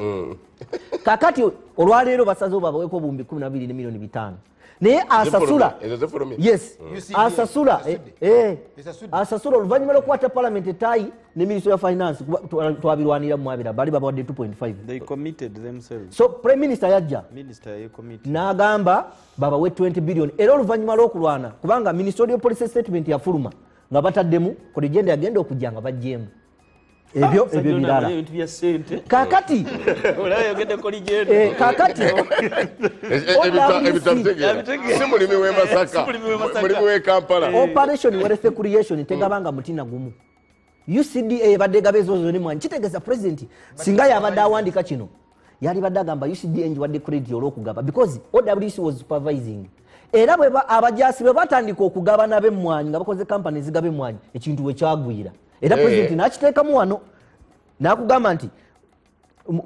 Kakati olwaleero basazeewo babaweko obuwumbi 12 ne miliyoni 5, naye asasula Ezo zifulumye. Yes. UCDA, Asasula esasudde. Esasudde. Asasula oluvannyuma lw'okukwata parliament etayi ne Ministry ya Finance, kuba twabirwanira mwabira bali babawadde 2.5. They committed themselves. So prime minister yajja Minister ye committed. n'agamba babawe 20 billion, era oluvannyuma lw'okulwana, kubanga ministerial policy statement yafuluma nga bataddemu koligenda yagenda okujja nga baggyemu ebyo ebyo birala. Ebintu bya ssente. Kakati Olaba yogedde koligenda. Kakati Ebitabo bitegeera. Si mulimi w'e Masaka. Si mulimi w'e Masaka. Mulimi w'e Kampala. Operation wealth creation tegabanga mutina gumu. UCDA ebadde egaba ezo zonna emwanyi. Kitegeeza president singa yabadde awandika kino, yalibadde agamba UCDA ngiwadde credit olw'okugaba, because OWC was supervising. Era bwe abajaasi bwe batandika okugaba nab'emmwanyi nga bakoze kampani ezigaba emmwanyi, ekintu we kyagwira. Era president n'akiteekamu wano n'akugamba nti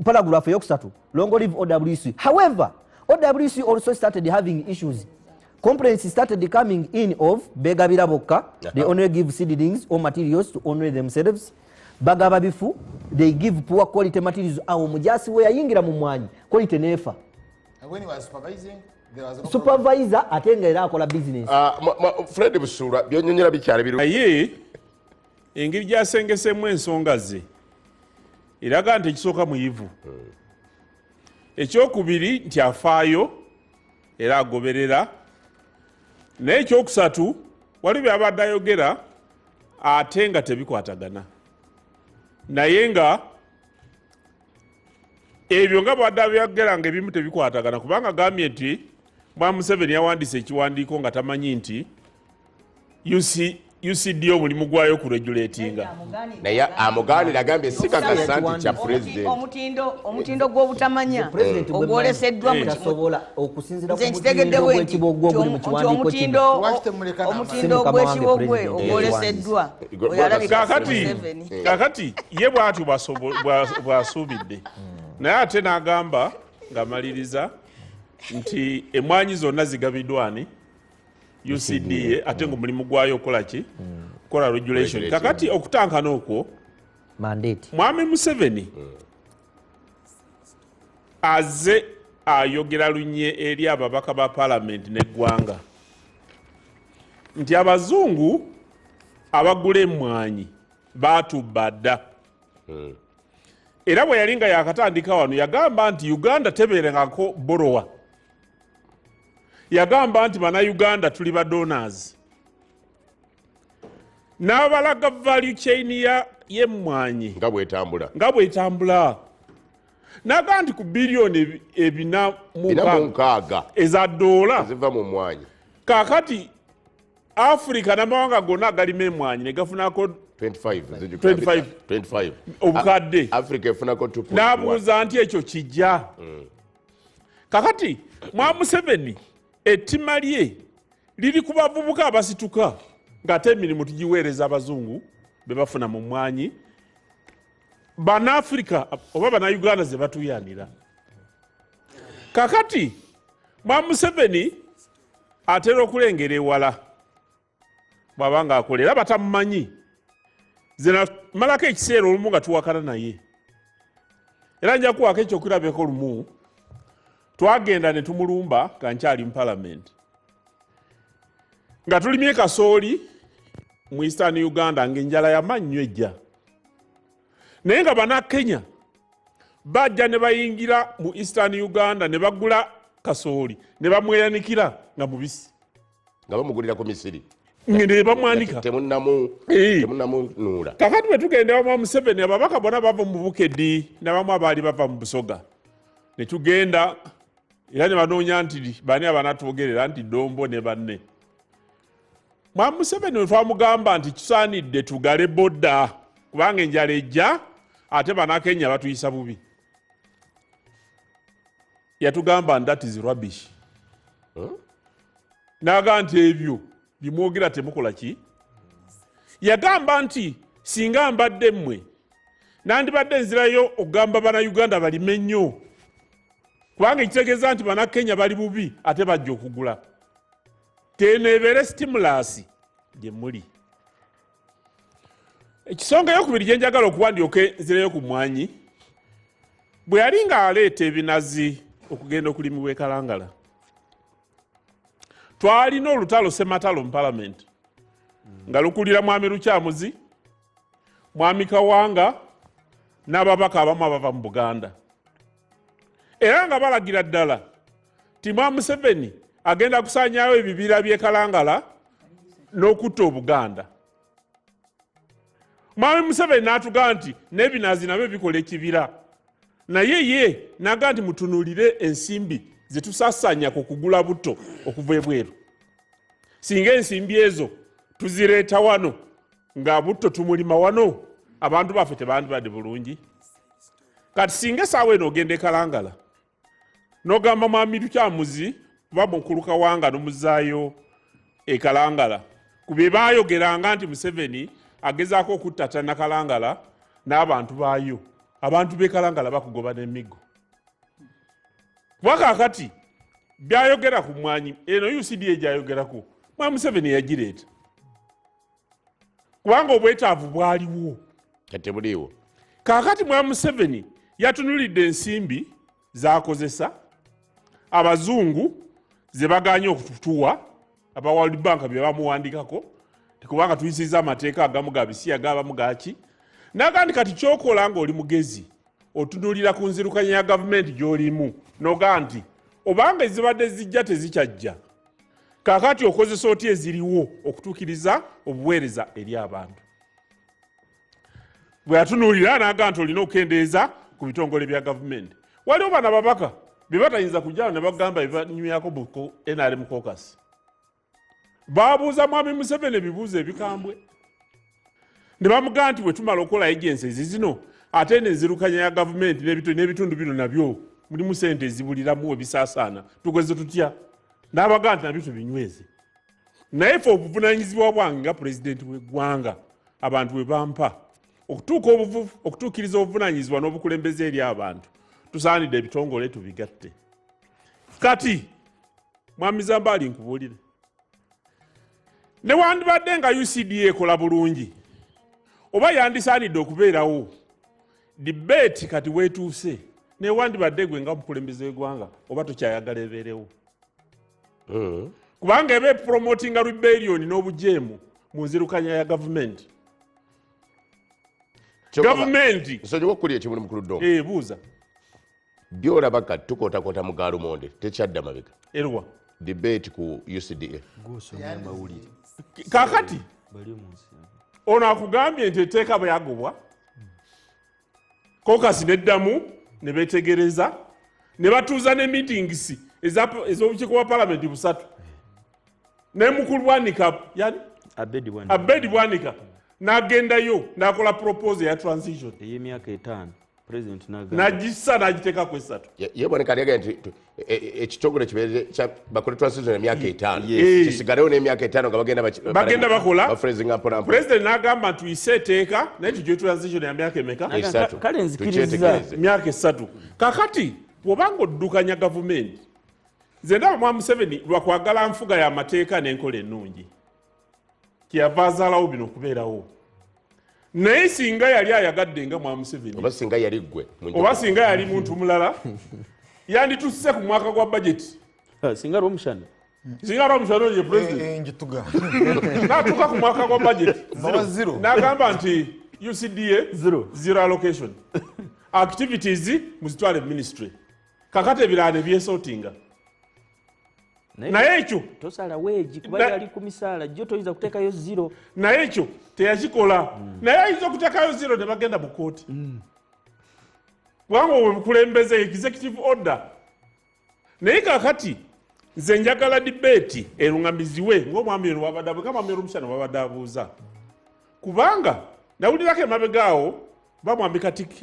paragraph eyokusatu, long live OWC. However, OWC also started having issues. Complaints started coming in of begabira bokka. They only give seedlings or materials to only themselves. Bagaba bifu, they give poor quality materials. Awo mujasi we yayingira mu mwanyi, quality nefa. And when he was supervising, there was no problem. Supervisor ate nga era akola business. Fred Busuulwa, byonyonyola bikyali biri. Naye engeri gy'asengeseemu ensonga ze eraga nti ekisooka muyivu, ekyokubiri nti afaayo era agoberera, naye ekyokusatu waliwo byabadde ayogera ate nga tebikwatagana, naye nga ebyo nga bwadde abyogera nga ebimu tebikwatagana, kubanga agambye nti Mwami Museveni yawandiise ekiwandiiko nga tamanyi nti UCD omulimu gwayo okuregulatinga. Naye amugaanira, agambye si kakasa nti kya president. Omutindo gw'obutamanya President gwe ogwoleseddwa mu tasobola okusinziira ku Nze nkitegedde mutindo bwe nti gw'ekibogwe oguli mu nti kiwandiiko kino. Lwaki temuleka n'amala? omutindo Si mukama wange gw'ekibogwe president. ogwoleseddwa Eh. oyo alabika Kakati Museveni. kakati ye bw'atyo bw'asuubidde, naye ate n'agamba ng'amaliriza nti emwanyi zonna zigabiddwa ani? UCDA, ate ng'omulimu gwayo okukola ki? Kukola regulation. Regulation. Kakati okutankana okwo Mandate. Mwami Museveni azze ayogera lunye eri ababaka ba paalamenti n'eggwanga nti abazungu abagula emmwanyi baatubba dda. Era bwe yali nga yakatandika wano yagamba nti Uganda tebeerengako borowa, yagamba nti bannayuganda tuli ba donors, n'abalaga value chain y'emmwanyi nga bwetambula, nga bwetambula, n'agamba nti ku biliyoni ebina mu bina mu nkaaga nkaaga eza ddoola ziva mu mwanyi. Kaakati Africa n'amawanga gonna agalima emmwanyi ne gafunako 25, nzijukira. 25. 25. Obukadde. Africa efunako 2.1. N'abuuza nti ekyo kijja. Kakati mwa Museveni ettima lye liri ku bavubuka abasituka ng'ate emirimu tugiweereza abazungu be bafuna mu mwanyi, bannafrika oba bannayuganda ze batuyanira. Kakati mwa Museveni atera okulengera ewala bw'aba ng'akola, era batamumanyi. Nze namalako ekiseera olumu nga tuwakana naye, era nja kuwaako ekyokulabeko. Lumu twagenda ne tumulumba nga nkyali mu palamenti, nga tulimye kasooli mu Eastern Uganda, ng'enjala yamannyo ejja, naye nga bannakenya bajja ne bayingira mu Eastern Uganda ne bagula kasooli ne bamweyanikira nga mubisi, nga bamugulira ku misiri ne bamwanika. Temunnamunuula. Kakati bwe tugenda ewa Museveni, ababaka bonna bava mu Bukedi n'abamu abaali bava mu Busoga, ne tugenda Era ne banoonya nti bani abanatwogerera nti Dombo ne banne. Mwami Museveni we twamugamba nti kisaanidde tugale bodda kubanga enjala ejja ate Bannakenya batuyisa bubi. Yatugamba that is rubbish. N'agamba nti ebyo bimwogera temukola ki? Yagamba nti singa mbadde mmwe nandibadde nzirayo okugamba Bannayuganda balime nnyo kubanga ekitegeeza nti Bannakenya bali bubi ate bajja okugula. Teneebeere stimulus gye muli. Ekisonga eyokubiri gye njagala okuwa ndyoke nzireyo ku mmwanyi, bwe yali ng'aleeta ebinazi okugenda okulimibwa e Kalangala, twalina olutalo ssematalo mu palamenti nga lukulira Mwami Lukyamuzi, Mwami Kawanga n'ababaka abamu abava mu Buganda. Era nga balagira ddala nti Mwami Museveni agenda kusaanyaawo ebibira by'e Kalangala n'okutta Obuganda. Mwami Museveni n'atugamba nti n'ebinazi nabyo bikola ekibira. Naye ye n'agamba nti mutunuulire ensimbi ze tusaasaanya ku kugula butto okuva ebweru. Singa ensimbi ezo tuzireeta wano nga butto tumulima wano, abantu baffe tebandibadde bulungi. Kati singa essaawa eno ogenda e Kalangala n'ogamba Mwami Lukyamuzi kuba mukulu Kawanga n'omuzaayo e Kalangala ku bye baayogeranga nti Museveni agezaako okuttattana Kalangala n'abantu baayo, abantu b'e Kalangala bakugoba n'emiggo. Kuba kaakati byayogera ku mmwanyi eno UCDA gy'ayogerako Mwami Museveni yagireeta kubanga obwetaavu bwaliwo. Kati tebuliiwo. Kaakati Mwami Museveni yatunulidde ensimbi z'akozesa abazungu ze bagaanye okutuwa aba World Bank bye bamuwandikako kubanga tuyisizza amateeka agamu ga bisiyaga abamu gaki. N'agamba nti kati ky'okola ng'oli mugezi otunuulira ku nzirukanya ya gavumenti gy'olimu n'ogamba nti obanga ezibadde zijja tezikyajja, kaakati okozesa otya eziriwo okutuukiriza obuweereza eri abantu. Bwe yatunuulira n'agamba nti olina okukendeeza ku bitongole bya gavumenti. Waliwo bano ababaka bye batayinza kujja ne bagamba bye banyweyako mu NRM caucus. Baabuuza Mwami Museveni ebibuuzo ebikambwe ne bamugamba nti bwe tumala okukola agencies zino ate n'enzirukanya ya gavumenti n'ebitundu bino nabyo mulimu ssente ezibuliramu ebisaasaana, tukoze tutya? N'abagamba nti nabyo tubinyweze. Naye ffe obuvunaanyizibwa bwange nga pulezidenti w'eggwanga abantu bwe bampa okutuukiriza obuvunaanyizibwa n'obukulembeze eri abantu, tusaanidde ebitongole tubigatte. Kati Mwami Zambaali nkubuulire, newandibadde nga UCDA ekola bulungi oba yandisaanidde okubeerawo debate kati weetuuse, newandibadde gwe nga omukulembeze w'eggwanga oba tokyayagala ebeerewo. Kubanga eba epromotinga rebellion n'obujeemu mu nzirukanya ya gavumenti. Gavumenti nsonyiwa okukulya ekimuli mukulu Ddombo. Buuza. Byolaba kati tukootakoota mu gaalumonde tekyadda mabega. Erwa debate ku UCDA. Kaakati ono akugambye nti etteeka bwe yagobwa caucus neddamu ne beetegereza ne batuuza ne meetings ez'obukiiko bwa palamenti busatu ne mukulu Bwanika yani Abedi Bwanika n'agendayo n'akola proposal ya transition ey'emyaka 5 president n'agissa n'agiteekako 3. Ye Bwanika yagambye nti ekitongole kibeere bakole transition emyaka 5 kisigalewo n'emyaka 5 nga bagenda bakola. Bafreezinga mpola mpola. President n'agamba nti tuyise etteeka naye tujje transition ya myaka emeka? 3. Kale nzikiriza. Myaka 3. Kakati bw'obanga oddukanya gavumenti, nze ndaba Mwami Museveni lwakwagala nfuga y'amateeka n'enkola ennungi kyeyava azaalawo bino okubeerawo. Naye singa yali ayagadde nga Mwami Museveni, oba singa yali ggwe, oba singa yali muntu mulala, yandituuse ku mwaka gwa budget. Singa Rwomushana. Singa Rwomushana ye president. Njituga. N'atuuka ku mwaka gwa budget. Zero. N'agamba nti UCDA zero allocation. Activities muzitwale ministry. Kakati ebirala ne byesortinga. Naye ekyo tosala weegi kuba yali ku misaala gyo toyinza kuteekayo zero. Naye ekyo teyakikola. Naye ayinza okuteekayo zero ne bagenda mu kkooti. Kubanga obwo bukulembeze executive order. Naye kaakati nze njagala debate erungamiziwe ng'omwami ero wabadde nga mwami Rwomushana wabadde abuuza, kubanga nawulirako emabega awo bamwambi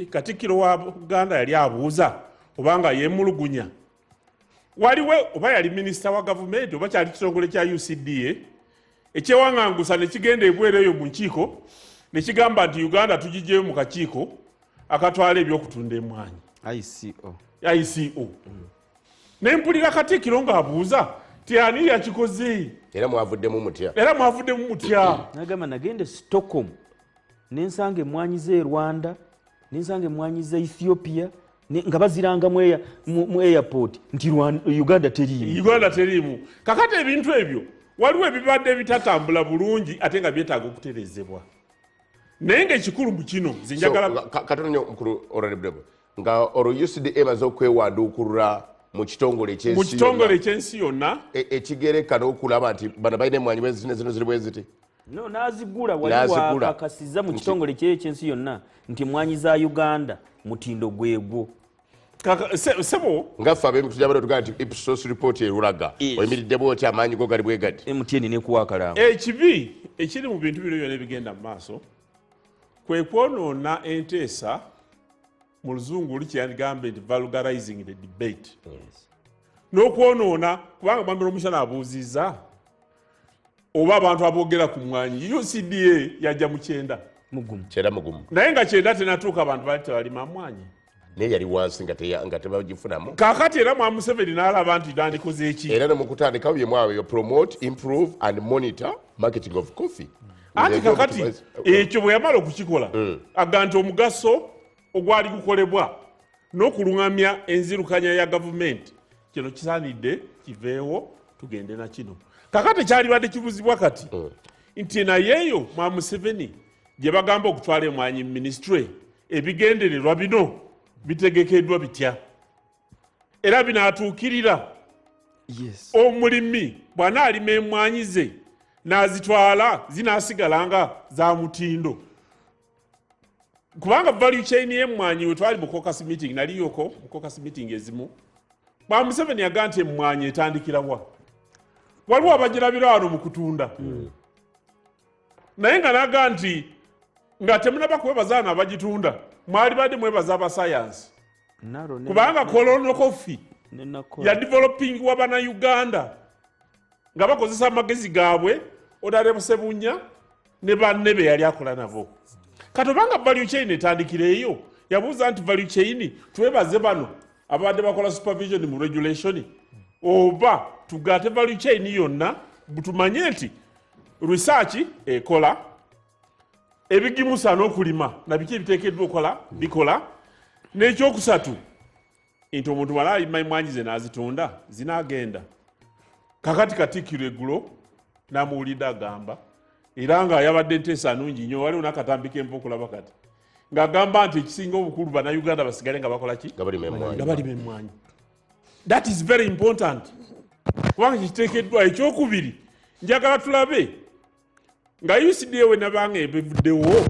Katikkiro wa Buganda yali abuuza obanga yeemulugunya, waliwo oba yali minisita wa gavumenti oba kyali kitongole kya UCDA ekyewaŋŋangusa ne kigenda ebweru eyo mu nkiiko ne kigamba nti Uganda tugigyeyo mu kakiiko akatwala ebyokutunda emmwanyi ICO. Ne mpulira Katikkiro ng'abuuza ti ani yakikoze, era mwavuddemu mutya? Era mwavuddemu mutya? Nagamba nagenda Stockholm nensanga emmwanyi z'e Rwanda, nensanga emmwanyi z'e Ethiopia nga baziranga mu airport nti Uganda teriimu. Uganda teriimu. Kakati ebintu ebyo waliwo ebibadde ebitatambula bulungi ate nga byetaaga okutereezebwa. Naye ng'ekikulu mu kino nze njagala katono nnyo mukulu Honorable, nga olwo UCDA emaze okwewanduukulula mu kitongole ekyensi mu kitongole ekyensi yonna ekigereka n'okulaba nti bano balina emmwanyi bwe ziti ne zino ziri bwe ziti. No, n'azigula wali wakakasiza mu kitongole ekyensi yonna nti emmwanyi za Uganda mutindo gwegwo. Sebo nga ffe ab'emikutu gy'abadde tugamba nti Ipsos report erulaga oyimiridde bw'oti amaanyi go gali bwe gati. MTN n'ekuwa akalamba. Ekibi ekiri mu bintu bino byonna ebigenda mu maaso kwe kwonoona enteesa mu luzungu oli kyeyandigambe nti vulgarizing the debate. N'okwonoona kubanga mwami Rwomushana abuuzizza oba abantu aboogera ku mmwanyi UCDA yajja mu 90 mugumu. 90 mugumu. Naye nga 90 tenatuuka abantu baali tebalima mmwanyi. Naye yali wansi nga tebagifunamu. Kaakati era mwa Museveni n'alaba nti nandikoze eki. Era ne mu kutandikawo bye mwawe promote, improve and monitor marketing of coffee. Anti kakati ekyo bwe yamala okukikola aga nti omugaso ogwali gukolebwa n'okuluŋŋamya enzirukanya ya gavumenti kino kisaanidde kiveewo tugende na kino. Kakati kyalibadde kibuzibwa kati nti nayeeyo mwa Museveni gye bagamba okutwala emmwanyi mu minisitule ebigendererwa bino bitegekeddwa bitya era binaatuukirira. Omulimi bw'anaalima emmwanyi ze n'azitwala zinaasigala nga za mutindo, kubanga value chain y'emmwanyi we twali mu caucus meeting, naliyoko mu caucus meeting ezimu, bwa Museveni yagaa nti emmwanyi etandikira wa, waliwo abagirabira wano mu kutunda, naye nga naga nti nga temunaba kwebaza bano abagitunda mwalibadde mwebaza abasayansi, kubanga Colonel Coffee ya developing wa bannayuganda nga bakozesa amagezi gaabwe Honorable Ssebunya ne banne be yali akola nabo. Kati obanga value chain etandikira eyo, yabuuza nti value chain twebaze bano abadde bakola supervision mu regulation oba tugaate value chain yonna tumanye nti research ekola ebigimusa n'okulima na biki ebiteekeddwa okukola bikola, n'ekyokusatu nti omuntu bw'alima emmwanyi ze n'azitunda zinaagenda. Kakati Katikkiro eggulo n'amuwulidde agamba, era nga yabadde enteesa nnungi nnyo, waliwo n'akatambi k'enva okulaba kati ng'agamba nti ekisinga obukulu bannayuganda basigale nga bakola ki? Nga balima emmwanyi. Nga balima emmwanyi. That is very important kubanga kiteekeddwa. Ekyokubiri njagala tulabe nga UCDA we nabanga ebivuddewo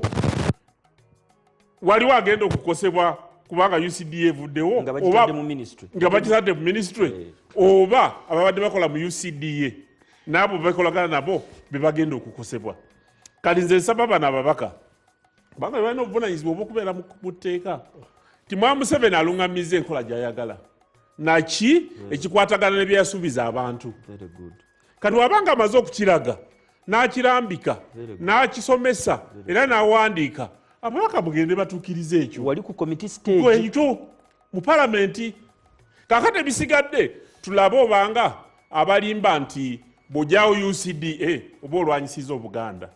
waliwo agenda okukosebwa kubanga UCDA evuddewo nga bagitadde mu ministry, nga bagitadde mu ministry oba ababadde bakola mu UCDA n'abo bekolagana nabo be bagenda okukosebwa. Kati nze nsaba bano ababaka kubanga balina obuvunaanyizibwa obw'okubeera mu tteeka nti mwa Museveni aluŋŋamizza enkola gy'ayagala naki ekikwatagana ne bye yasuubiza abantu. Kati wabanga amaze okukiraga n'akirambika n'akisomesa era n'awandiika, ababaka mugende batuukirize ekyo wali ku committee stage ekyo mu palamenti. Kaakati ebisigadde tulabe obanga abalimba nti bw'ojjawo UCDA oba olwanyisizza Obuganda,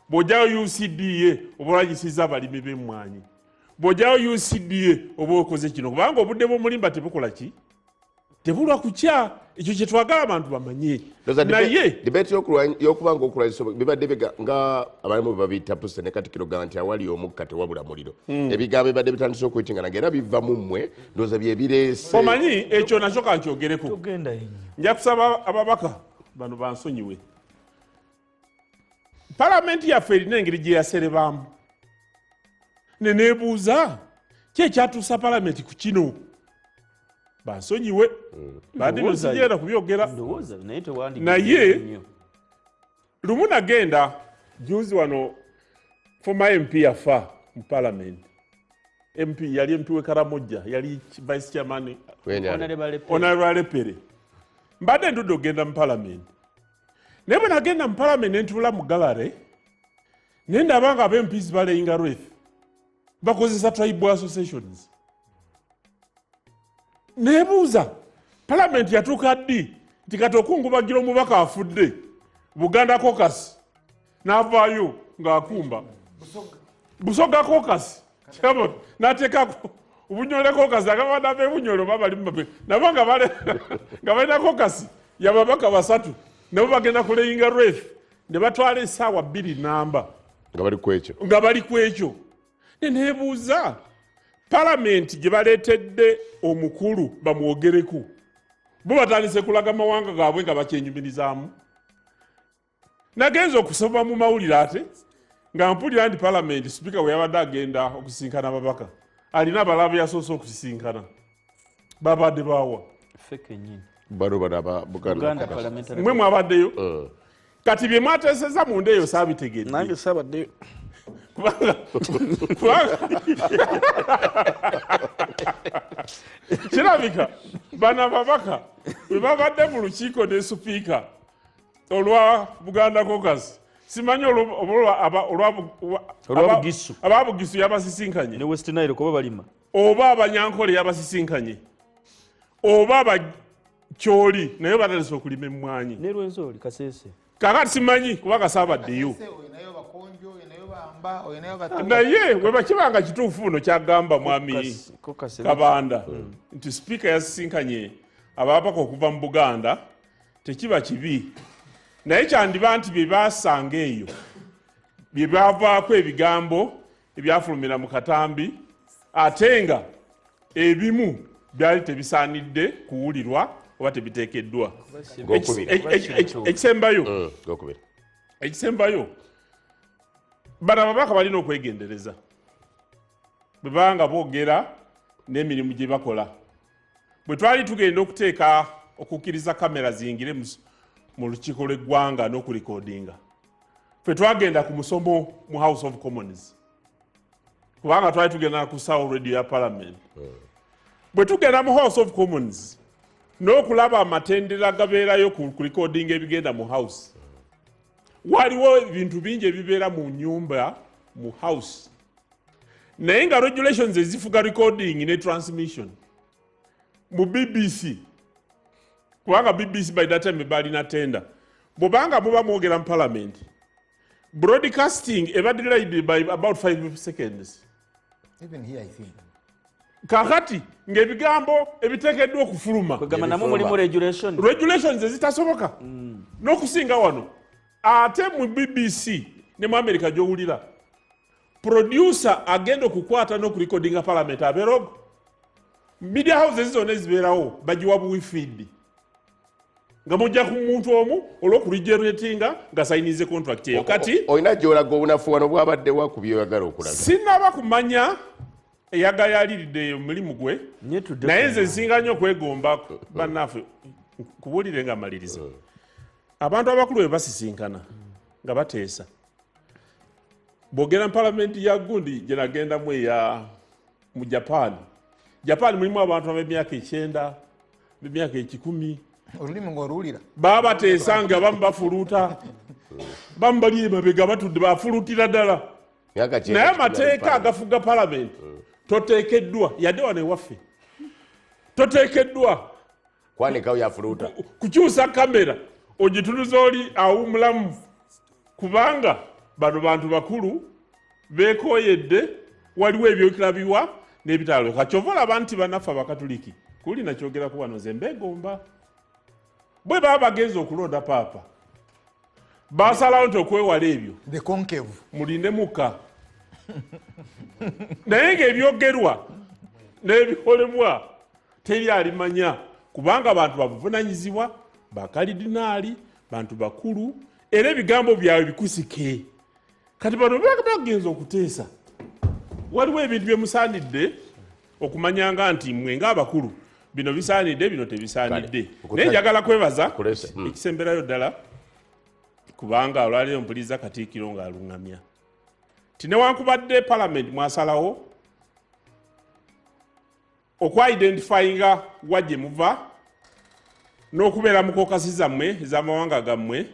bw'ojjawo UCDA oba olwanyisizza abalimi b'emmwanyi, bw'ojjawo UCDA oba okoze kino, kubanga obudde bw'omulimba tebukola ki? Tebulwa kukya. Ekyo kye twagala abantu bamanye. Naye debate y'okuba ng'okulwanyisa bibadde nga abalimu babiyita pusa ne Katikkiro gamba nti awali omukka tewabula muliro. Ebigambo bibadde bitandise okuyittingana ng'era biva mu mmwe, ndowooza bye bireese. Omanyi ekyo nakyo kankyogereko. Nja kusaba ababaka bano bansonyiwe. Palamenti yaffe erina engeri gye yaserebaamu. Ne neebuuza ki ekyatuusa palamenti ku kino? Bansonyiwe, badde Ndowooza sigenda kubyogera. Ndowooza naye tewandi. Naye lumu nagenda juzi wano, former MP yafa mu parliament, MP yali MP we Karamojja, yali vice chairman. Honorable Alepere. Mbadde ndudde okugenda mu parliament, naye bwe nagenda mu parliament ne ntuula mu gallery ne ndaba nga aba MPs baleyinga wreath, bakozesa tribal associations. Nebuuza, parliament yatuuka ddi nti kati okungubagira omubaka afudde Buganda Caucus n'avaayo ng'akumba Busoga Caucus, n'ateekako Obunyole Caucus, agamba nava Ebunyole oba bali mumape nabo nga balina caucus yababaka basatu, nabo bagenda kuleyinga wreath ne batwala essaawa 2 namba nga bali ku ekyo. Nga bali ku ekyo. Neneebuuza, palamenti gye baleetedde omukulu bamwogereko, bo batandise kulaga mawanga gaabwe nga bakyenyumirizaamu. Nagenza okusoma mu mawulire ate nga mpulira nti palamenti sipiika bwe yabadde agenda okusisinkana ababaka, alina abalala be yasoose okusisinkana, babadde baawa. Ffe kennyini. Bano bano aba Buganda Buganda Caucus. Parliamentary. Mwe mwabaddeyo. Kati bye mwateeseza munda eyo saabitegedde. Nange saabaddeyo. Kubanga kirabika bano ababaka bwe babadde mu lukiiko ne sipiika olwa Buganda Caucus, simanyi Olwa Bugisu. Aba Bugisu yabasisinkanye ne West Nile kuba balima, oba Abanyankole yabasisinkanye, oba Abakyoli naye batandise okulima emmwanyi ne Rwenzori Kasese. Kakati simanyi kubanga saabaddeyo. Olinayo Bakonjo, olinayo Bamba, olinayo Batuusa. Naye bwe bakibanga kituufu no kyagamba mwami Caucus. Kabanda nti sipiika yasisinkanye ababaka okuva mu Buganda, tekiba kibi, naye kyandiba nti bye basanga eyo bye bavaako ebigambo ebyafulumira mu katambi, ate nga ebimu byali tebisaanidde kuwulirwa oba tebiteekeddwa. Gokubiri. Ekisembayo, Gokubiri. ekisembayo, bano ababaka balina okwegendereza bwe baba nga boogera n'emirimu gye bakola. Bwe twali tugenda okuteeka okukkiriza kamera ziyingire mu lukiiko lw'eggwanga n'okulikodinga, ffe twagenda ku musomo mu House of Commons, kubanga twali tugenda ku sawo radio ya parliament. Bwe tugenda mu House of Commons n'okulaba amatendera gabeerayo ku kulikodinga ebigenda mu house, waliwo ebintu bingi ebibeera mu nyumba mu house, naye nga regulations ezifuga recording ne transmission mu BBC, kubanga BBC by that time balina tender, bwobanga muba mwogera mu parliament, broadcasting eba delayed by about 5 seconds. Even here, I think. Kakati ng'ebigambo ebiteekeddwa okufuluma, Kwegamba namwe mulimu regulation. Regulations ezitasoboka n'okusinga wano. Ate mu BBC ne mu America gy'owulira, producer agenda okukwata n'okurekodinga parliament abeera ogwo. Media houses zonna ezibeerawo bagiwa buwi feed nga mujja ku muntu omu olw'okuregeneratinga nga sayinize contract eyo. Kati Olina gy'olaga obunafu wano bwabaddewa ku byoyagala okulaga? Sinaba kumanya eyagayaliridde omulimu gwe, Nye tudde naye ku nze nsinga nnyo okwegomba bannaffe kubuulire nga maliriza. Abantu abakulu bwe basisinkana nga bateesa, bwogera mu palamenti ya gundi gye nagendamu eya mu Japan, Japan mulimu abantu ab'emyaka 90, ab'emyaka 100. Olulimi ng'oluwulira. Baba bateesa nga bamu bafuluuta, bamu bali emabega batudde bafuluutira ddala. Myaka 90. Naye amateeka agafuga palamenti, toteekeddwa yadde wano ewaffe toteekeddwa Kwanikawo yafuluuta. Kukyusa kamera ogitunuza oli awumulamu, kubanga bano bantu bakulu beekoyedde, waliwo ebyokirabiwa n'ebitalo. Kyova olaba nti bannaffe Abakatuliki kuli nakyogerako wano, nze mbeegomba. Bwe baba bagenza okulonda paapa, basalawo nti okwewala ebyo The concave. Mulinde muka, naye ng'ebyogerwa n'ebikolebwa teri alimanya, kubanga abantu babuvunanyizibwa, bakalidinaali, bantu bakulu, era ebigambo byabwe bikusike. Kati bano bagenza okuteesa, waliwo ebintu bye musaanidde okumanyanga nti mmwe ng'abakulu Bino bisaanidde, bino tebisaanidde. Kale, Naye njagala kwebaza Nkulese. Ekisemberayo ddala, kubanga olwaleero mpuliza Katiikiro ng'aluŋŋamya ti newankubadde palamenti mwasalawo okwidentifyinga wa gye muva n'okubeera mu kokasi zammwe ez'amawanga gammwe,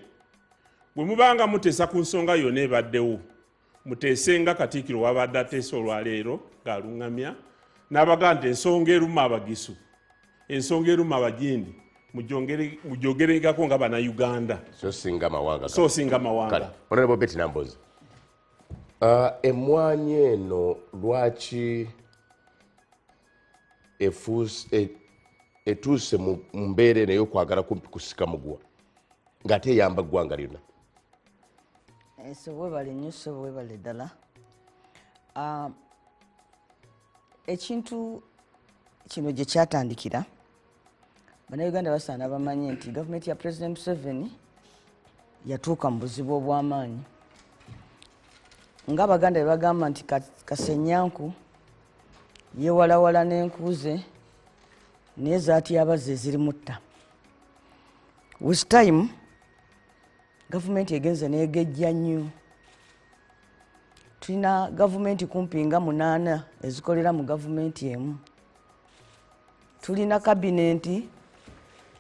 bwe mubanga muteesa ku nsonga yonna ebaddewo, muteese nga Katiikiro wabadde ateesa olwaleero ng'aluŋŋamya n'abagaa nti ensonga eruma Abagisu, ensonga eruma Abagindi, mujogerengako nga Bannayuganda, so singa mawanga. So singa mawanga. Kale, Honorable Betty Nambozi, emwanyi eno lwaki etuuse mu mbeera eno ey'okwagala kumpi kusika muguwa ng'ate eyamba ggwanga lyonna? So webale nnyo ssebo, webale ddala. Ekintu kino gye kyatandikira, Bannayuganda basaana bamanye nti gavumenti ya President Museveni yatuuka mu buzibu obw'amaanyi, ng'Abaganda bwe bagamba nti kasenyanku yeewalawala n'enkuuze, naye zaatyabaze ezirimutta. With time gavumenti egenze n'egejja nnyo. Tulina gavumenti kumpi nga 8 ezikolera mu gavumenti emu. Tulina kabinenti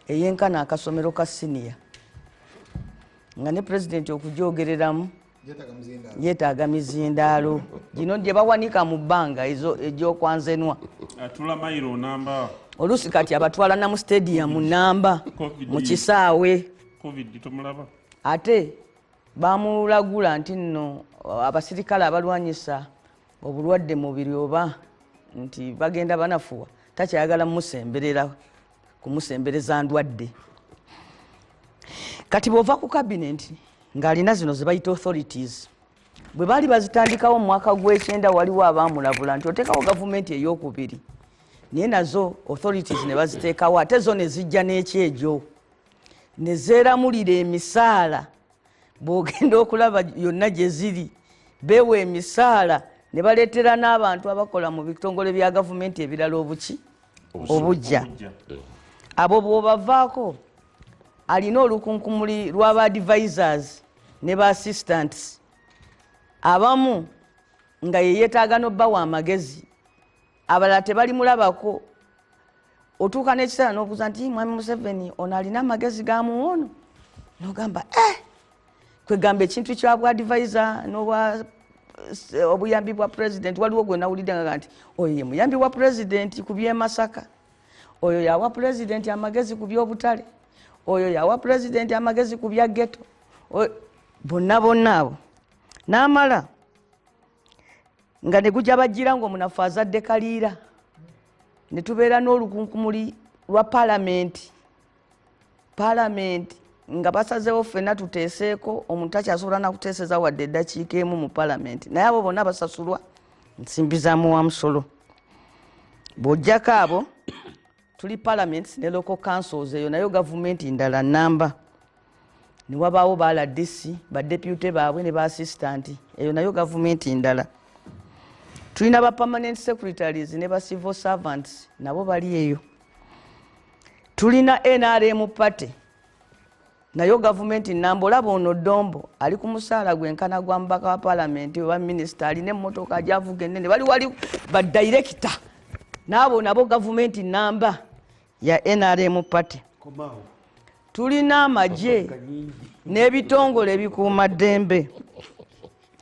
eyenkana akasomero ka siniya, nga ne pulezidenti okugyogereramu yeetaaga mizindaalo gino gye bawanika mu bbanga ezo egy'okwanzenwa. Atula mayiro namba. Oluusi kati abatwala na mu stadium namba, Covid. mu kisaawe. Covid tomulaba. Ate bamulagula nti nno abasirikale abalwanyisa obulwadde mubiri oba nti bagenda banafuwa, takyayagala mumusemberera, kumusembereza ndwadde. Kati bw'ova ku kabinenti ng'alina zino ze bayita authorities, bwe baali bazitandikawo mu mwaka gw'ekyenda, waliwo abaamulabula nti oteekawo gavumenti ey'okubiri, naye nazo authorities ne baziteekawo, ate zo ne zijja n'ekyejo ne zeeramulira emisaala. Bw'ogenda okulaba yonna gye ziri, beewa emisaala ne baleetera n'abantu abakola mu bitongole bya gavumenti ebirala obuki obujja. Abo bw'obavaako, alina olukunkumuli lw'aba advisors ne ba assistants abamu nga ye yeetaaga n'obbawa amagezi, abalala tebalimulabako. Otuuka n'ekiseera n'obuuza nti Mwami Museveni ono alina amagezi ga muwono, n'ogamba kwegamba ekintu kya bwa advisor n'obwa obuyambi bwa president. Waliwo gwe nawulidde nga nti oyo ye muyambi wa president ku by'e Masaka, oyo yawa president amagezi ku by'obutale, oyo yawa president amagezi ku bya ghetto. Bonna bonna abo n'amala nga ne gujja bajjira ng'omunafu azadde kaliira, ne tubeera n'olukunkumuli lwa paalamenti. Paalamenti nga basazeewo ffenna tuteeseeko, omuntu takyasobola na kuteeseza wadde eddakiika emu mu paalamenti, naye abo bonna basasulwa nsimbi za muwamusolo. Bw'oggyako abo, tuli parliaments ne local councils, eyo nayo gavumenti ndala namba. Ne wabaawo ba RDC, badepute baabwe ne ba assistant, eyo nayo gavumenti ndala. Tulina ba permanent secretaries ne ba civil servants, nabo bali eyo. Tulina NRM party, nayo gavumenti namba. Olaba ono Dombo ali ku musaala gwenkana gwa mubaka wa paalamenti oba minisita, alina emmotoka gyavuga ennene, bali wali ba director, n'abo nabo gavumenti namba ya NRM party. Tulina amagye n'ebitongole ebikuuma ddembe.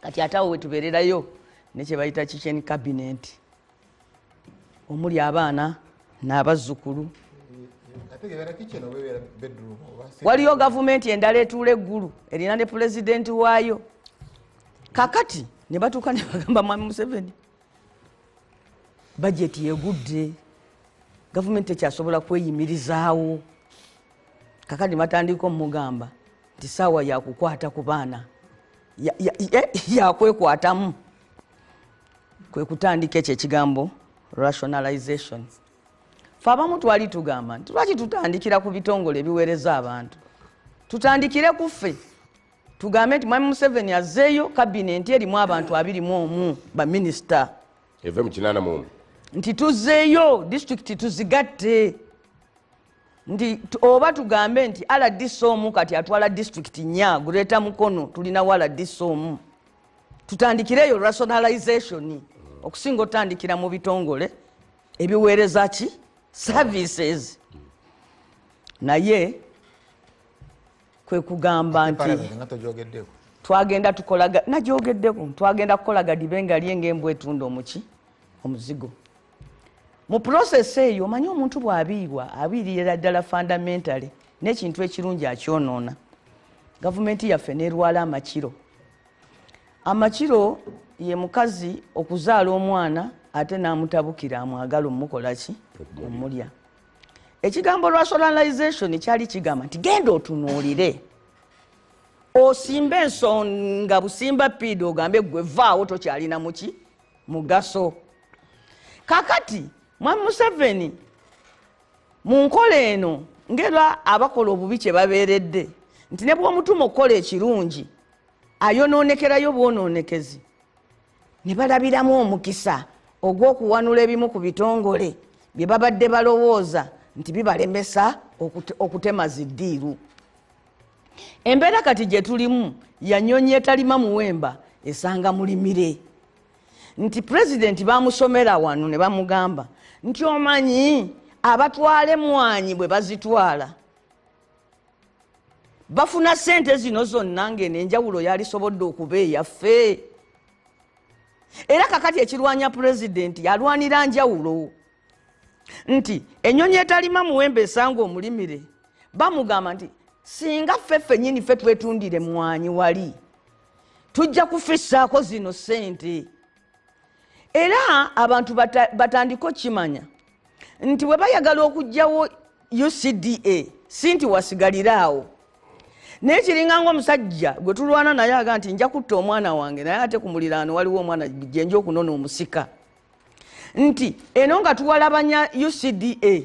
Kati ate awo wetubeererayo ne kye bayita kitchen cabinet, omuli abaana n'abazzukulu. Waliyo gavumenti endala etuula eggulu erina ne pulezidenti waayo. Kakati ne batuuka ne bagamba Mwami Museveni bajeti yegudde, gavumenti tekyasobola kweyimirizaawo. Kakati batandika omugamba nti saawa yakukwata ku baana, yakwekwatamu, kwe kutandika ekyo ekigambo rationalization. Fe abamu twali tugamba nti lwaki tutandikira ku bitongole ebiweereza abantu, tutandikire ku ffe, tugambe nti Mwami Museveni azzeeyo kabinenti erimu abantu 21 baminisita, eve mu 81, nti tuzzeeyo disitulikiti tuzigatte. Nti oba tugambe nti RDC omu kati atwala disitulikiti 4, Greater Mukono tulinawo RDC omu. Tutandikireyo rationalization okusinga otandikira mu bitongole ebiweereza ki services. Naye kwe kugamba nti Parliament nga togyogeddeko. Twagenda tukolaga nagyogeddeko, twagenda kukola gadibe nga lyenge embwa etunda omuki omuzigo. Mu process eyo omanyi omuntu bw'abiibwa abiirira ddala fundamentally n'ekintu ekirungi akyonoona. Gavumenti yaffe n'erwala amakiro. Amakiro ye mukazi okuzaala omwana ate n'amutabukira amwagala omukola ki? Omulya. Ekigambo rationalization kyali kigamba nti genda otunuulire osimbe ensonga busimba piida ogambe gwe vaawo tokyalina muki mugaso. Kakati Mwami Museveni mu nkola eno ngera abakola obubi kye babeeredde nti ne bw'omutuma okukola ekirungi ayonoonekerayo bwonoonekezi ne balabiramu omukisa ogw'okuwanula ebimu ku bitongole bye babadde balowooza nti bibalemesa okutema ziddiiru. Embeera kati gye tulimu ya nnyonyi etalima muwemba esanga mulimire. Nti pulezidenti bamusomera wano ne bamugamba nti omanyi abatwala emmwanyi bwe bazitwala bafuna ssente zino zonna ng'eno enjawulo yalisobodde okuba eyaffe. Era kakati ekirwanya pulezidenti alwanira njawulo nti ennyonyi etalima muwembe esanga omulimire. Bamugamba nti singa ffe ffennyini ffe twetundire mwanyi wali tujja kufissaako zino ssente. Era abantu batandike okukimanya nti bwe bayagala okuggyawo UCDA si nti wasigalire awo. Naye kiringa ng'omusajja gwe tulwana naye aga nti nja kutta omwana wange naye ate ku muliraano waliwo omwana gye nja okunona omusika. Nti eno nga tuwalabanya UCDA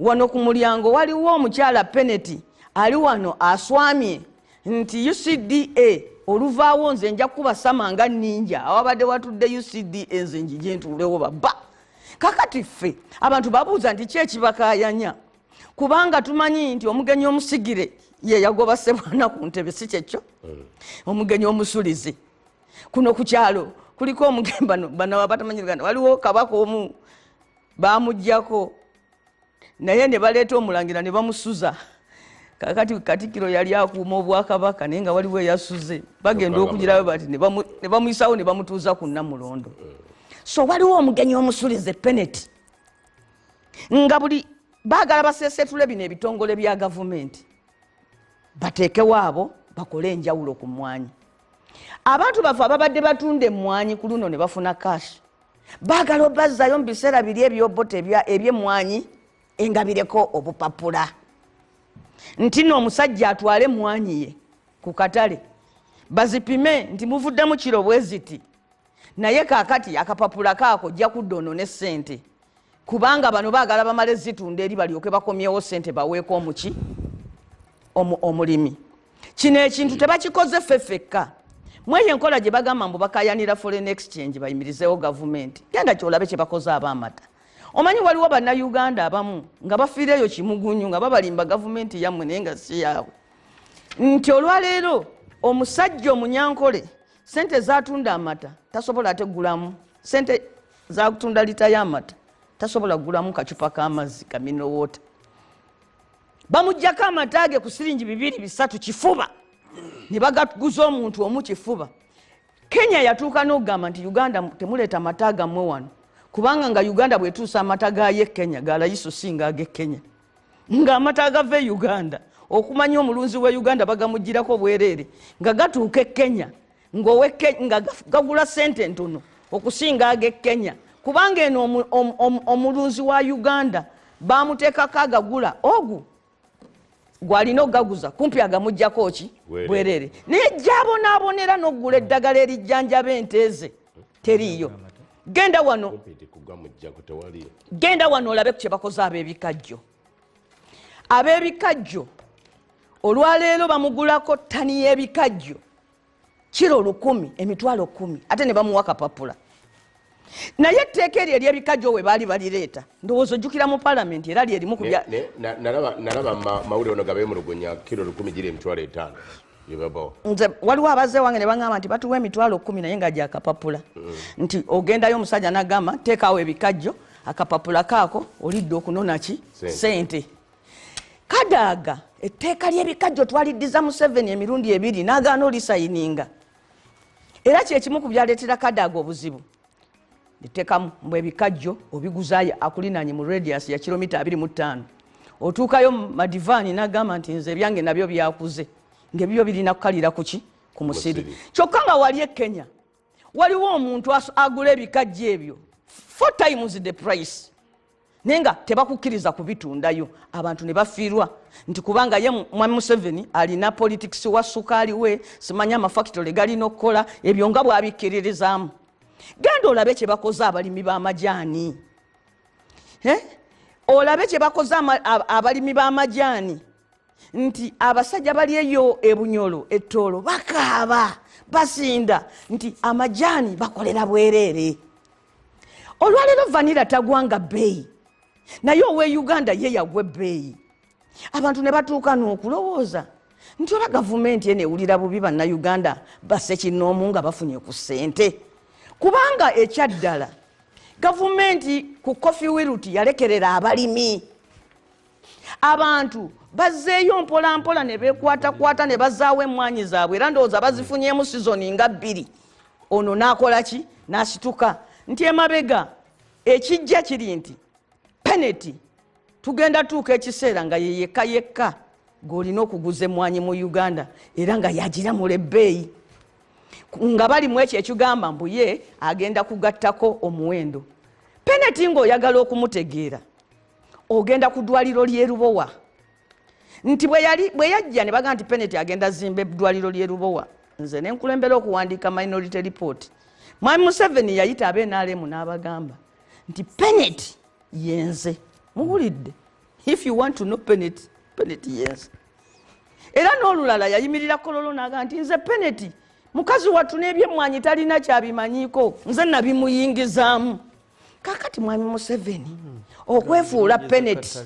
wano ku mulyango waliwo omukyala Peneti ali wano aswamye nti UCDA oluvaawo nze nja kukuba sama nga nninja awabadde watudde UCDA nze njije ntuulewo babba. Kakati ffe abantu babuuza nti ki ekibakaayanya kubanga tumanyi nti omugenyi omusigire ye yagoba Ssebwana ku ntebe, si kyekyo? Omugenyi omusulizi kuno ku kyalo kuliko omugenyi bano abatamanyi Luganda, waliwo kabaka omu bamuggyako naye ne baleeta omulangira ne bamusuza. Kakati Katikkiro yali akuuma obwakabaka naye nga waliwo eyasuze bagenda okugirayo bati ne bamuyisawo ne bamutuuza ku Nnamulondo. So waliwo omugenyi omusulize Peneti nga buli baagala baseeseetule bino ebitongole bya gavumenti bateekewo abo bakole enjawulo ku mmwanyi. Abantu baffe ababadde batunda emmwanyi ku luno ne bafuna kashi baagala obazzaayo mu biseera biri ebyoboto eby'emmwanyi engabireko obupapula nti nno omusajja atwale emmwanyi ye ku katale bazipime nti muvuddemu kiro bwe ziti naye kaakati akapapula kaako ojja kudda ono ne ssente kubanga bano baagala bamale zitunda eri balyoke bakomyewo ssente baweeko omuki omulimi. Kino ekintu tebakikoze ffe ffekka. Mweyo enkola gye bagamba mbu bakayanira foreign exchange bayimirizeewo gavumenti. Genda kyolabe kye bakoze ab'amata. Omanyi waliwo bannayuganda abamu nga bafiireyo kimugunyu nga babalimba gavumenti yammwe naye nga si yaabwe. Nti olwaleero omusajja omunyankole ssente z'atunda amata tasobola ate kugulamu ssente z'atunda lita y'amata tasobola kugulamu kacupa k'amazzi ka mineral water. Bamuggyako amata ge ku siringi 2-3 kifuba ne bagaguza omuntu omu kifuba. Kenya yatuuka n'okugamba nti Uganda temuleeta mata gammwe wano kubanga nga Uganda bw'etuusa amata gaayo e Kenya ga layiso singa ag'e Kenya. Ng'amata agava e Uganda okumanya omulunzi wa Uganda bagamuggyirako bwereere nga gatuuka e Kenya nga gagula ssente ntono okusinga ag'e Kenya kubanga eno omulunzi wa Uganda bamuteekako agagula ogu gwalina okugaguza kumpi agamuggyako ki? Bwereere. Bwereere. Naye gy'abonaabonera n'okugula eddagala erijjanjaba ente ze teriiyo. Genda wano. Kumpi tekugamuggyako, tewali. Genda wano olabe ku kye bakoze ab'ebikajjo. Ab'ebikajjo olwaleero bamugulako ttani y'ebikajjo kiro 1,000, emitwalo 10, ate ne bamuwa kapapula. Naye etteeka eryo ery'ebikajjo we baali balireeta, ndowooza ojjukira mu palamenti, era lyerimu ku bya Nalaba mawulire ono gabeemulugunya kiro 1000 giri 50,000 gyebabawa. Nze waliwo abazze wange ne baŋŋamba nti batuwa 100,000 naye nga gyakapapula, nti ogendayo omusajja n'agamba teekaawo ebikajjo, akapapula kaako olidde okunona ki? Sente. Sente. Kadaaga etteeka ly'ebikajjo twaliddiza Museveni emirundi ebiri n'agaana olisayininga, era kyekimu ku byaleetera Kadaaga obuzibu. Etteekamu mbu ebikajjo obiguzaayo akulinaanye mu radius ya kilomita 25, otuukayo madivaani n'agamba nti nze ebyange nabyo byakuze, ng'ebyo birina kukalira kuki? Ku musiri. Musiri. Kyokka nga wali e Kenya waliwo omuntu agula ebikajjo ebyo 4 times the price, naye nga tebakukkiriza kubitundayo, abantu ne bafiirwa nti kubanga ye mwami Museveni alina politics wa sukaali we, simanyi amafactory galina okukola ebyo nga bw'abikkiririzaamu. Genda olabe kye bakoze abalimi b'amajaani. Olabe kye bakoze abalimi b'amajaani, nti abasajja bali eyo ebunyolo ettoolo bakaaba basinda nti amajaani bakolera bwereere. Olwaleero vanira tagwanga bbeeyi, naye owe Uganda ye yagwa ebbeeyi. Abantu ne batuuka n'okulowooza nti oba gavumenti eno ewulira bubi bannayuganda basse kinoomu nga bafunye ku ssente, kubanga ekyaddala gavumenti ku coffee wilt yalekerera abalimi. Abantu bazzeeyo mpola mpola ne beekwatakwata ne bazaawo emmwanyi zaabwe, era ndowooza bazifunyeemu sizoni nga 2. Ono n'akola ki? N'asituka nti emabega ekijja kiri nti peneti tugenda tuuka ekiseera nga ye yekka yekka g'olina okuguza emmwanyi mu Uganda, era nga yagiramula ebbeeyi, nga bali mu ekyo ekigamba mbu ye agenda kugattako omuwendo. Peneti ng'oyagala okumutegeera ogenda ku ddwaliro ly'e Lubowa, nti bwe yajja ne bagamba nti Peneti agenda zimba eddwaliro ly'e Lubowa, nze ne nkulembera okuwandiika minority report. Mwami Museveni yayita ab'N R M n'abagamba nti Peneti yenze, muwulidde, if you want to know Peneti, Peneti yenze. Era n'olulala yayimirira Kololo n'agamba nti nze Peneti mukazi wattu n'ebyemmwanyi talina kyabimanyiiko, nze nabimuyingizaamu. Kaakati Mwami Museveni okwefuula Peneti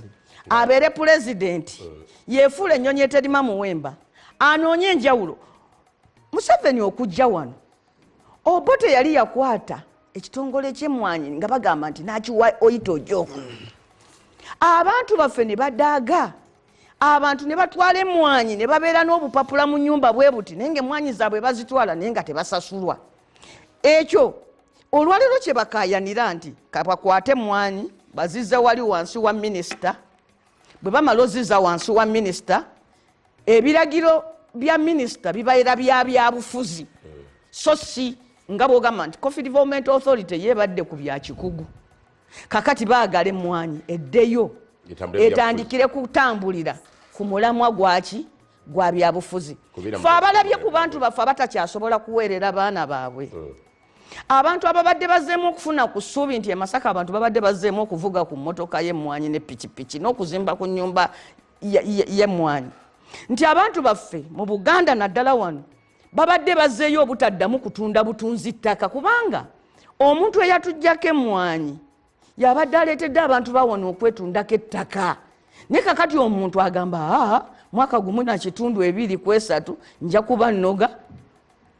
abeere pulezidenti, yeefuula ennyonyi eterima muwemba, anoonye enjawulo. Museveni okujja wano Obote yali yakwata ekitongole ky'emmwanyi nga bagamba nti n'akiwa Oyite Ojok. Abantu baffe ne badaaga, abantu ne batwala emmwanyi ne babeera n'obupapula mu nnyumba bwe buti, naye ng'emmwanyi zaabwe bazitwala naye nga tebasasulwa. Ekyo olwaleero kye bakaayanira nti kabakwate emmwanyi bazizze wali wansi wa minisita. Bwe bamala ozizza wansi wa minisita, ebiragiro bya minisita bibeera bya byabufuzi, so si nga bw'ogamba nti Coffee Development Authority yeebadde ku bya kikugu. Kakati baagala emmwanyi eddeyo Etambule byabufuzi. etandikire kutambulira ku mulamwa gwaki? Gwa byabufuzi. Kubira mu Ffe abalabye byabufuzi. ku bantu baffe abatakyasobola kuweerera baana baabwe, abantu ababadde bazzeemu okufuna ku ssuubi nti e Masaka abantu babadde bazzeemu okuvuga ku mmotoka y'emmwanyi ne pikipiki n'okuzimba ku nnyumba y'emmwanyi, nti abantu baffe mu Buganda naddala wano babadde bazzeeyo obutaddamu kutunda butunzi ttaka, kubanga omuntu eyatuggyako emmwanyi yabadde aleetedde abantu bawano okwetundako ettaka. Naye kakati omuntu agamba, aa, mwaka gumu na kitundu ebiri ku esatu nja kuba nnoga,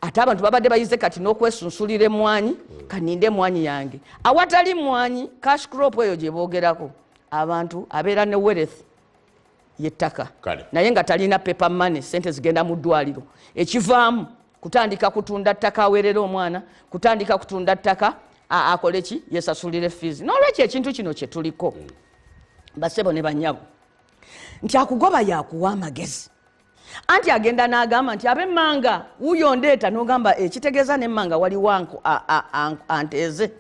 ate abantu babadde bayize kati n'okwesunsulira emmwanyi, kaninde emmwanyi yange. Awatali mmwanyi, cash crop eyo gye boogerako, abantu abeera ne wealth y'ettaka, naye nga talina paper money, sente zigenda mu ddwaliro. Ekivaamu kutandika kutunda ttaka aweerera omwana, kutandika kutunda ttaka akole ki, yesasulire fees. N'olwekyo ekintu kino kye tuliko, basebo ne bannyabo, nti akugoba yakuwa amagezi, anti agenda n'agamba nti ab'emmanga wuuyo ndeeta, n'ogamba ekitegeeza n'emmanga waliwo anteeze.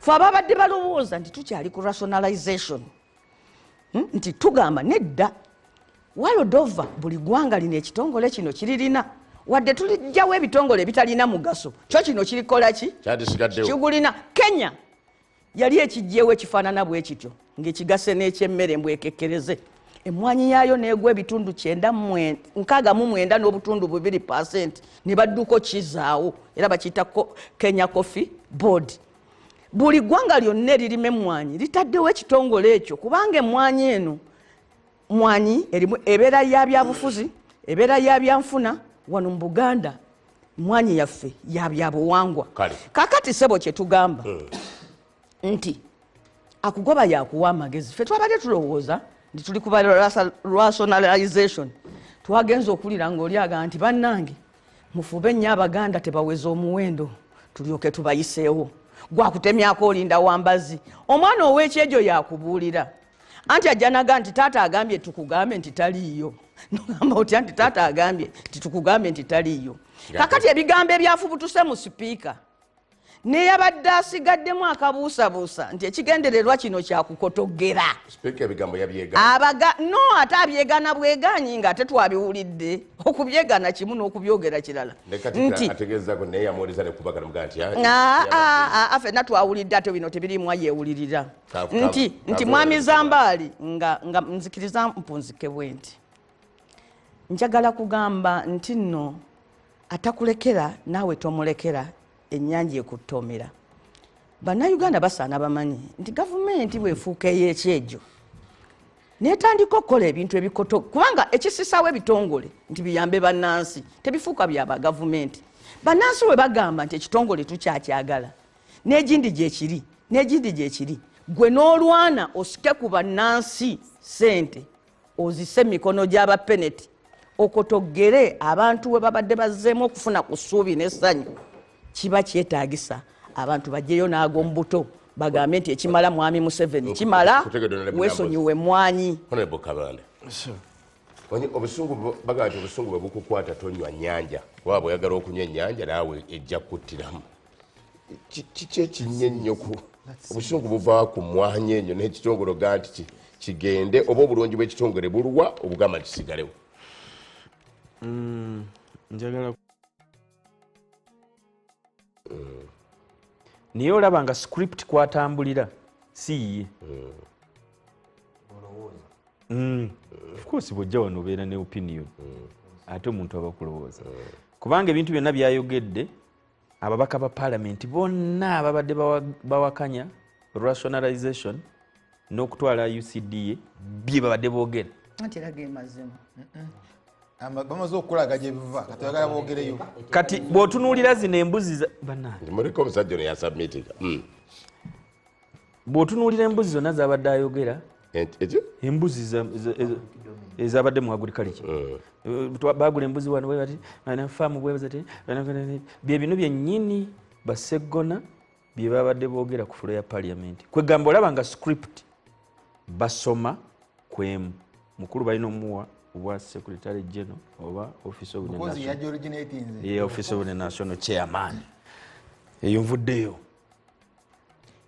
Ffe ababadde balowooza nti tukyali ku rationalization, nti tugamba nedda, world over buli ggwanga lino ekitongole kino kiririna, wadde tulijjawo ebitongole ebitalina mugaso, kyo kino kirikola ki? Kyandisigaddewo. Kigulina. Kenya yali ekijjeewo ekifaanana bwe kityo ng'ekigase n'ekyemmere mbwekekkereze, emmwanyi yaayo n'egwa ebitundu kyenda nkaaga mu mwenda n'obutundu bubiri pasenti, ne badduko kizaawo, era bakiyita Kenya Coffee Board. Buli ggwanga lyonna eririma emmwanyi litaddewo ekitongole ekyo, kubanga emmwanyi eno mwanyi erimu ebeera ya byabufuzi, ebeera ya byanfuna. Wano mu Buganda mwanyi yaffe ya byabuwangwa. Kale. Kakati sebo, kyetugamba nti akugoba yakuwa amagezi. Ffe twabadde tulowooza nti tuli kuba rationalization, twagenza okulira ngaoli agamba nti bannange mufube nnyo, Abaganda tebaweza omuwendo, tulyoke tubayiseewo. Gwakutemyako olinda wambazi, omwana ow'ekyejo yakubuulira anti ajja naga nti taata agambye tukugambe nti taliiyo. Nogamba otya nti taata agambye nti tukugambe nti taliiyo? Kakati ebigambo ebyafubutuse mu sipiika neyabadde asigaddemu akabuusabuusa nti ekigendererwa kino kyakukotogera. Sipiika ebigambo yabyegana. Abaga no ate abyegana bweganyi nga ate twabiwulidde. Okubyegana kimu n'okubyogera kirala. Nti ategeezako naye yamuwuliza nekubagana mugaa nti Ah, ah, ffenna twawulidde, ate bino tebirimu yeewulirira. Nti mwami Zambaali, nga nzikiriza mpunzike bwe nti njagala kugamba nti nno atakulekera naawe tomulekera, ennyanja ekuttomera. Bannayuganda basaana bamanyi nti gavumenti bwefuuka ey'ekyejo netandika okukola ebintu ebikoto, kubanga ekisisaawo ebitongole nti biyambe bannansi, tebifuuka byaba gavumenti. Bannansi bwe bagamba nti ekitongole tukyakyagala, n'egindi gyekiri, n'egindi gyekiri, gwe n'olwana osike ku bannansi sente ozise mikono gy'abapeneti, okotogere abantu we babadde bazzeemu okufuna ku ssuubi n'essanyu. Kiba kyetaagisa abantu bajjeyo n'ag'omubuto bagambe nti ekimala, mwami Museveni, kimala, Kutegedde. weesonyiwe mwanyi. Honorable Kabanda. Manyi obusungu bagamba nti obusungu bwe bukukwata tonywa nnyanja, kuba bw'oyagala okunywa ennyanja naawe ejja kuttiramu. Kiki ekinnya ennyo ku obusungu buva ku mwanyi enyo n'ekitongole ogaa nti kigende, oba obulungi bw'ekitongole buluwa obugamba nti kisigalewo? Njagala naye olaba nga script kwatambulira si yiye. Of course bwojja wano obeera ne opinion, ate omuntu aba kulowooza, kubanga ebintu byonna byayogedde, ababaka ba paalamenti bonna ababadde bawakanya rationalization n'okutwala UCDA bye babadde boogera. Anti era ge mazima. Bamaze okukulaga gye biva, kati oyagala boogereyo. Kati bw'otunuulira zino embuzi bannange. Nti muliko omusajja ono yasubmitinga. Bw'otunuulira embuzi zonna zabadde ayogera, Ekyo? Embuzi ezabadde mu agriculture. Bagula embuzi wano bwe bati, faamu bwe bati, bye bino byennyini baseggona bye babadde boogera ku floor ya parliament. Kwegamba olaba nga script basoma kwemu. Mukulu balina omuwa obwa secretary general oba office of the Because national yagioriginatinze. Yeah, office of the national chairman. Eyo nvuddeyo.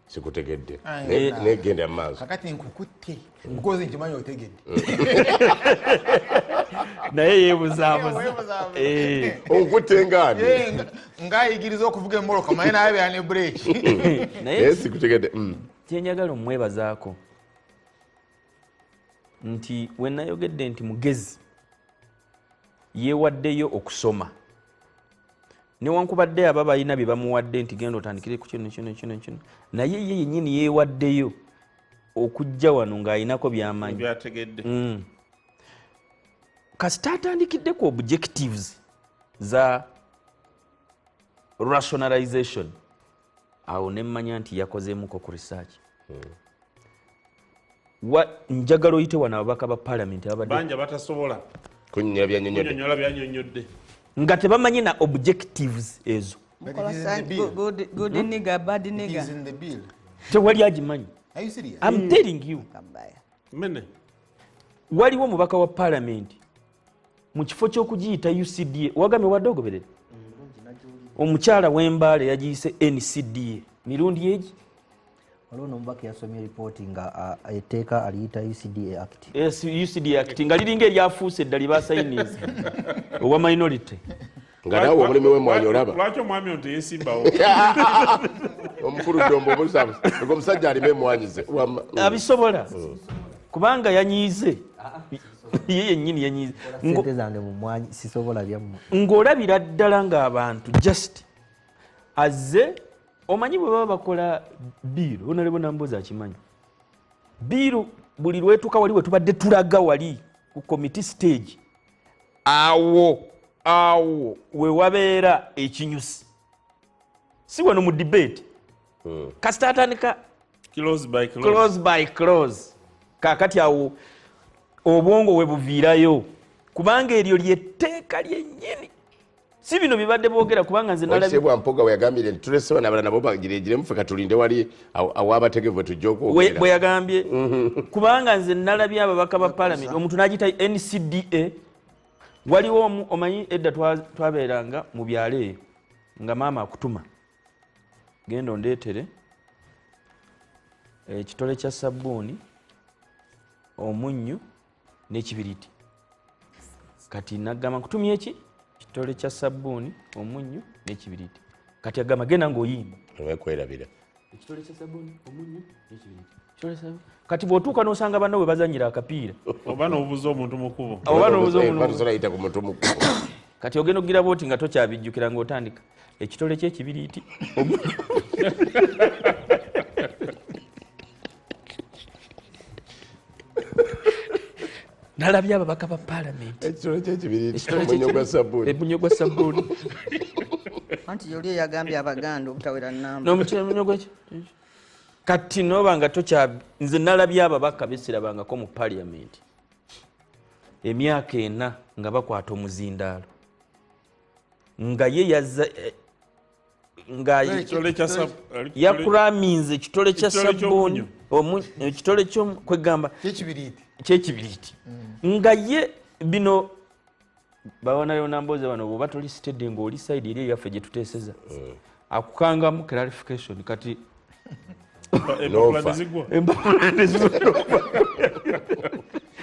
Sikutegedde. Aye. Negenda mu maaso. Kakati nkukutte because nkimanyi otegedde. Naye yeebuzaabuza. Weebuzaabuza. Onkutte ngaani? Eh, ng'ayigiriza okuvuga emmotoka, maye naye abeera ne bureeki. Naye Naye sikutegedde. Kyenjagala omwebazaako nti wenayogedde nti mugezi, yeewaddeyo okusoma, newankubadde aba balina bye bamuwadde nti genda otandikire ku kino kino kino kino, naye ye yennyini yeewaddeyo okujja wano ng'alinako by'amanyi. Byategedde. Kasita atandikidde ku objectives za rationalization, awo nemmanya nti yakozeemuko ku research. Njagala oyite wano ababaka ba parliament ababadde banja batasobola Kunnyonnyola byanyonyodde. Kunyonyola byanyonyodde. Nga tebamanyi na objectives ezo. But it is in the bill. Good nigga, bad It nigga. is in the bill. Tewali agimanyi. Are you serious? I'm telling you. Kabaya. Mene. Waliwo omubaka wa parliament mu kifo ky'okugiyita UCDA, wagambye wadde ogoberera omukyala w'embaale, yagiyise NCDA mirundi egi. Waliwo n'omubaka yasomye ripooti nga etteeka aliyita UCDA Act. Yes, UCDA Act nga liringa eryafuuse edda lyebasayiniza owa minority. Nga naawe omulimi w'emmwanyi olaba. Lwaki omwami ono teyesimbawo? Omukulu Ddombo omusabusa omusajja alima emmwanyi ze. Abisobola kubanga yanyiize ye yennyini yanyiize. Sente zange mu mwanyi, sisobola byammwe. Ng'olabira ddala ng'abantu just azze. Omanyi bwe baba bakola bill, Honorable Nambozi akimanyi, bill buli lwetuuka wali wetubadde tulaga wali ku committee stage, awo we wabeera ekinyusi, si wano mu debate. Kasita atandika Clause by clause. Clause by clause, kakati awo obwongo we buviirayo, kubanga eryo lyetteeka lyennyini, si bino bibadde boogera, kubanga nze nalabye Owekitiibwa Mpuuga we yagambire nti tulese bano abalala nabo bagiregiremu, ffe katulinde wali awabategevu we tujja okwogera. Bwe yagambye, kubanga nze nalabye ababaka ba palamenti, omuntu n'agiyita NCDA. Waliwo omu, omanyi edda twabeeranga mu byalo eyo nga maama akutuma, genda ondeetere ekitole kya sabbuuni, omunnyu n'ekibiriti. Kati nagamba, nkutumye eki? Kitole kya sabbuuni, omunnyu n'ekibiriti. Kati agamba, genda ng'oyimba. Olwekwerabira. Ekitole kya sabbuuni, omunnyu n'ekibiriti. Ekitole kya sabbuuni. Kati bw'otuuka n'osanga banno bwe bazanyira akapiira, oba n'obuuza omuntu mukubo. Oba n'obuuza omuntu. Tosobola yita ku muntu mukulu. Kati ogenda okugira bwoti nga tokyabijjukira, ng'otandika ekitole ky'ekibiriiti, omunnyu. Nalabye ababaka ba paalamenti, ekitole kyekibiriiti, Ekitole omunyo gwa sabbuuni. Omunyo gwa sabbuuni. Anti yoli eyagambye Abaganda obutawera namba. N'omunyo gweki. Kati noba nga tokya, nze nalabye ababaka besirabangako mu paliamenti emyaka 4 nga bakwata omuzindaalo nga ye yazza nga Ekitole kya yakuraminze ekitole kya Ekitole sabbuuni, ky'omunyo. ekitole kwegamba Kyekibiriiti. Kyekibiriiti, nga ye bino bawanalewo namboze bano, bwoba toli steady ng'oli side eri eyaffe gye tuteeseza, akukangamu clarification. Kati Empapula N'ofa. ne zigwa. Empapula ne zigwa.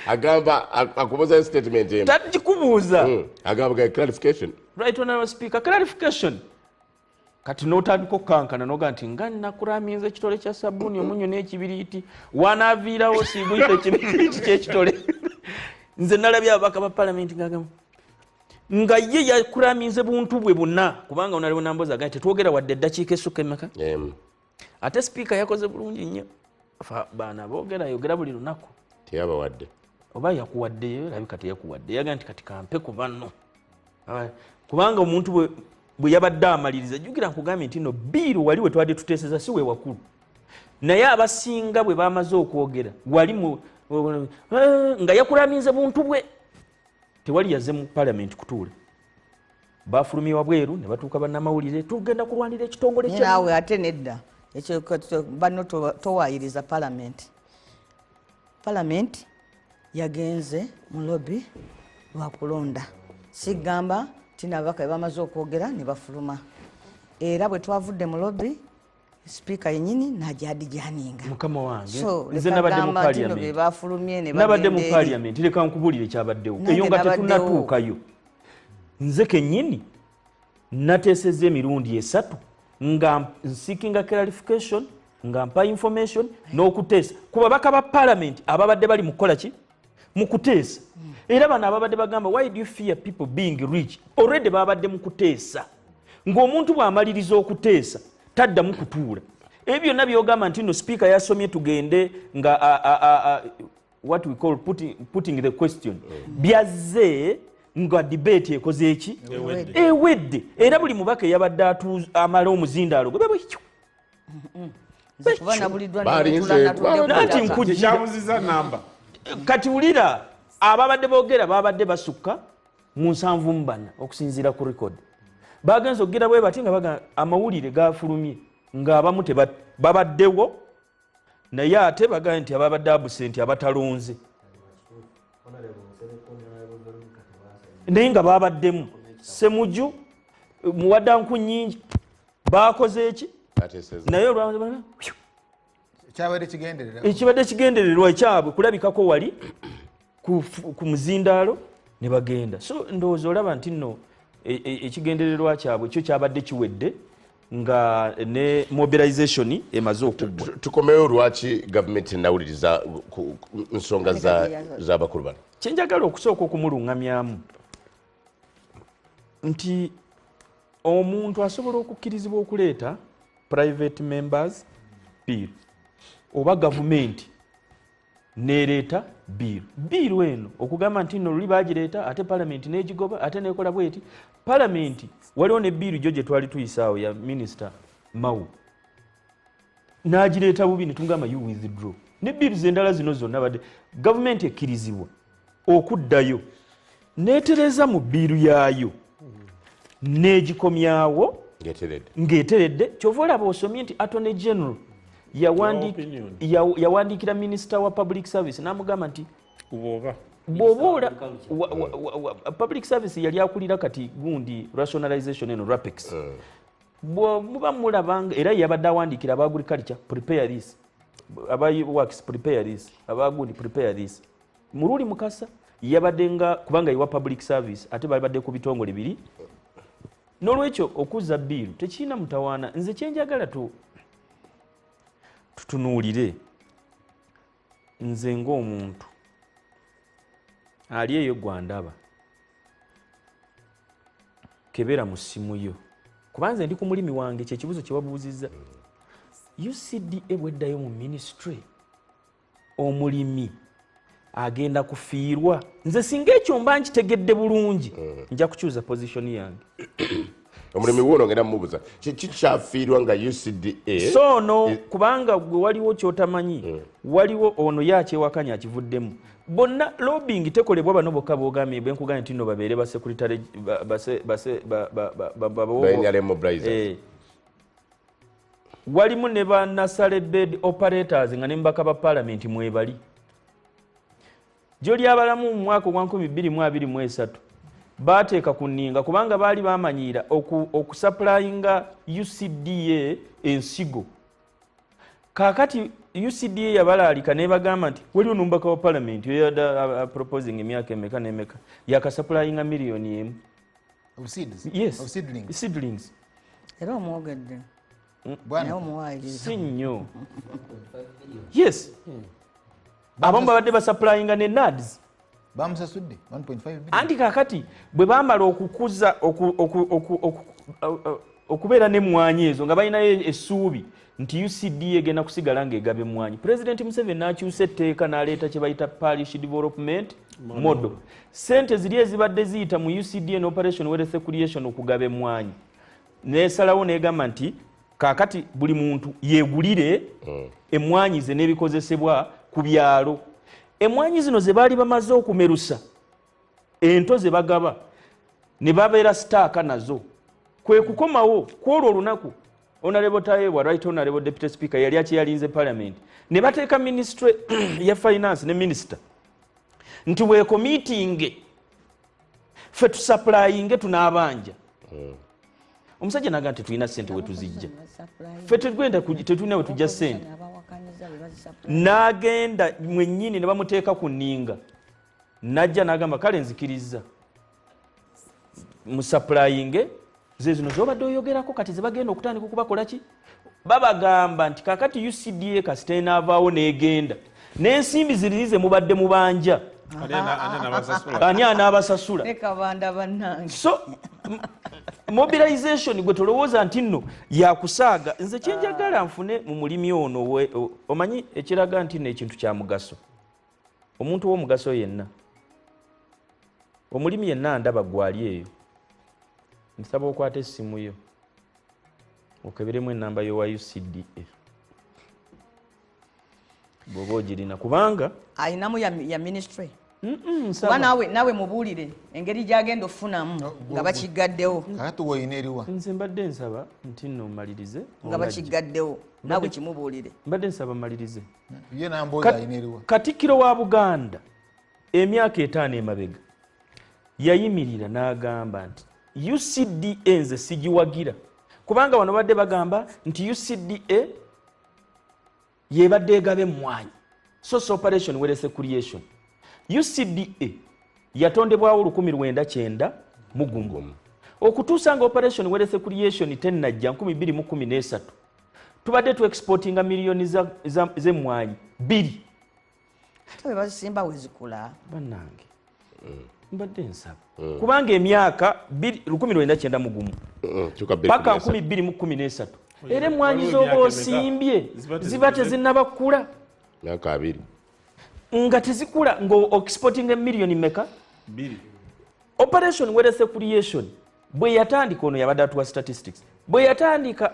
Agamba akubuuzayo statement emu. Tagikubuuza. Agamba ga clarification. Right Honorable Speaker, clarification. Kati n'otandika okukankana noga nti nga nakuraminze ekitole kya sabbuuni, omunyo n'ekibiriiti, wanaaviirawo siiguyita ekibiriiti kyekitole. Nze nalabye ababaka ba palamenti ngagamba nga ye yakuraminze buntu bwe buna, kubanga onaliwo nambozi agambye tetwogera wadde eddakiika esukka emeka. Emu. Ate sipiika yakoze bulungi nnyo. Baana boogera yogera buli lunaku. Teyabawadde. Oba yakuwaddeyo, labika teyakuwadde. Yaga nti kati kampe ku banno. Kubanga omuntu bwe yabadde amaliriza, jjukira nkugambye nti no bill wali we twadde tuteeseza si we wakulu, naye abasinga bwe bamaze okwogera wali nga yakulaminze buntu bwe, tewali yazze mu palamenti kutuula. Bafulumye wabweru ne batuuka bannamawulire, tugenda kulwanira ekitongole Naye kya naawe ate nedda, ekyo banno towaayiriza palamenti. Palamenti yagenze mu lobby lwakulonda, sigamba nti nababaka bamaze okwogera ne bafuluma. Era bwe twavudde mu lobby, sipiika yennyini n'agyadijaninga. Mukama wange, So, nze leka nabadde mu gamba nti nno parliament. be bafulumye ne Nabadde mu bagenda eri. parliament, leka nkubuulire kyabaddewo. Nange Eyo nga nabaddewo. tetunnatuukayo, nze kennyini nateesezza emirundi 3 nga nseekinga clarification, nga mpa information n'okuteesa ku babaka ba parliament ababadde bali mu kukola ki, mu kuteesa. Era bano ababadde bagamba, why do you fear people being rich, already babadde mu kuteesa, ng'omuntu bw'amaliriza okuteesa taddamu kutuula. Ebyo byonna byogamba nti no sipiika yasomye tugende nga what we call putting the question, byazze nga debate ekoze eki? Ewedde. Ewedde. Era buli mubaka eyabadde amala omuzindaalo gwe bwe Nze kuba nabuliddwa Balinze, ne natudde ku Nanti ttaka. nkujja. Kyekyabuzizza namba. Kati wulira, ababadde boogera babadde basukka mu 74 okusinziira ku record. Bagenze okugira bwe bati nga baga amawulire gafulumye ng'abamu babaddewo, naye ate bagambye nti ababadde absent abatalonze, naye nga babaddemu. Semuju muwaddanku nnyingi bakoze eki? Bateesezza. Naye olwa Kyabadde kigenderera. Ekibadde kigendererwa ekyabwe kulabikako wali ku muzindaalo ne bagenda. So ndowooza olaba nti nno ekigendererwa kyabwe kyo kyabadde kiwedde nga ne mobilization emaze okuggwa. Tukomeyo lwaki gavumenti enawuliriza ku nsonga z'abakulu bano. Kyenjagala okusooka okumulungamyamu nti omuntu asobola okukkirizibwa okuleeta Private members bill oba gavumenti nereeta bill. Bill eno okugamba nti nno luli bagireeta, ate palamenti negigoba, ate nekola bweti. Palamenti waliwo ne bill gyo gye twali tuyisaawo ya Minisita Mao, n'agireeta bubi, netugamba you withdraw. Ne bills endala zino zonna badde gavumenti ekkirizibwa okuddayo netereza mu bill yaayo n'egikomyawo Ngeteredde. Ng'eteredde. Kyova olaba osomye nti Attorney General Opinion. yawandiikira Minisita wa Public Service n'amugamba nti Bwoba bw'oba public service yali akulira kati gundi rationalization eno, Rapex, bwe muba mulabanga era yabadde awandiikira aba agriculture, "Prepare this," aba works, "Prepare this," abagundi, "Prepare this." Mululi Mukasa yabadde nga kubanga yewa public service, ate babadde ku bitongole biri. N'olwekyo okuzza bill tekirina mutawaana. Nze kyenjagala tutunuulire, nze ng'omuntu ali eyo gwandaba, kebera mu ssimu yo, kuba nze ndi ku mulimi wange. Kyekibuzo kyewabuuzizza, UCDA bweddayo mu ministry, omulimi agenda kufiirwa? Nze singa ekyo mba nkitegedde bulungi, nja kukyuza position yange. Omulimi wuuno ngenda mumubuuza kiki kyafiirwa nga UCDA. So ono, kubanga gwe waliwo kyotamanyi, waliwo ono ye akyewakanya akivuddemu. Bonna lobbying tekolebwa bano bokka bogambye, bwenkugambye nti nno babeere ba secretary Ba NRM mobilizers. Eh. Walimu ne ba nursery bed operators nga ne mubaka ba palamenti mwebali. Gyoli abalamu mu mwaka ogwa 2023 bateeka ku nninga, kubanga baali bamanyiira okusupplyinga UCDA ensigo. Kaakati UCDA yabalaalika nebagamba nti waliwo nomubaka wa palamenti oyada proposing emyaka emeka nemeka yakasupplyinga 1 million. Of seeds? Yes. Of seedlings? Seedlings. Era omwogedde Bwana. naye omuwaayiriza. Si nnyo. Yes, abamu babadde basupplyinga ne NAADS. Bamusasudde 1.5 billion. Anti kakati bwe bamala okukuza okubeera n'emmwanyi ezo nga balinayo essuubi nti UCDA egenda kusigala ng'egaba emmwanyi, Pulezidenti Museveni n'akyusa etteeka n'aleeta kye bayita parish development model. Sente ziri ezibadde ziyita mu UCDA ne Operation Wealth Creation okugaba emmwanyi, nesalawo negamba nti kaakati buli muntu yeegulire emmwanyi ze n'ebikozesebwa ku byalo. Emmwanyi zino ze baali bamaze okumerusa ento ze bagaba ne babeera sitaaka nazo, kwe kukomawo kwolwo olunaku Honorable Tayebwa, Right Honorable Deputy Speaker, yali akyeyalinze parliament, ne bateeka ministry ya finance ne minister nti weecommittinge ffe tusupplyinge, tunaabanja. Omusajja naga nti tulina sente wetuzijja ffe, tetugenda tetulina wetujja sente. N'agenda mwennyini ne bamuteeka ku nninga, najja n'agamba kale nzikiriza musupplyinge ze zino zobadde oyogerako. Kati zebagenda okutandika okubakola ki, babagamba nti kakati UCDA kasita enaavaawo n'egenda n'ensimbi ziriri ze mubadde mubanja, Ani anaabasasula? Ani anaabasasula? Ne Kabanda bannange. So mobilization gwe tolowooza nti nno yakusaaga. Nze kyenjagala nfune mu mulimi ono omanyi ekiraga nti nno ekintu kya mugaso, omuntu w'omugaso yenna, omulimi yenna ndaba gwali eyo, nsaba okwata essimu yo okeberemu enamba yowa UCDA bw'oba ogirina, kubanga Ayinamu ya ministry. Nsaba. Kuba naawe mubuulire engeri gyagenda ofunamu nga bakigaddewo. Kakati woyina eriwa? Nze mbadde nsaba nti nno mmalirize. Nga bakigaddewo, naawe kimubuulire. Mbadde nsaba mmalirize. Ye namboozi ayina eriwa? Katikkiro wa Buganda emyaka 5 emabega yayimirira n'agamba nti UCDA nze sigiwagira, kubanga wano badde bagamba nti UCDA yebadde egaba emmwanyi, so si Operation Wealth Creation. UCDA yatondebwawo 1991, okutuusa nga Operation Wealth Creation tennajja 2013, tubadde tu exportinga miliyoni z'emmwanyi 2. Ate bwe bazisimba wezikula. Bannange, mbadde nsaba, kubanga emyaka 1991 Kyuka paka 2013. 2013. Era emwanyi Waliwo z'oba emyaka emeka? osimbye Ziba ziba tezikuze. tezinnaba kukula. Myaka 20. Nga tezikula nga exporting emiliyoni meka? 2. Operation Wealth Creation bwe yatandika, ono yabadde atuwa statistics, bwe yatandika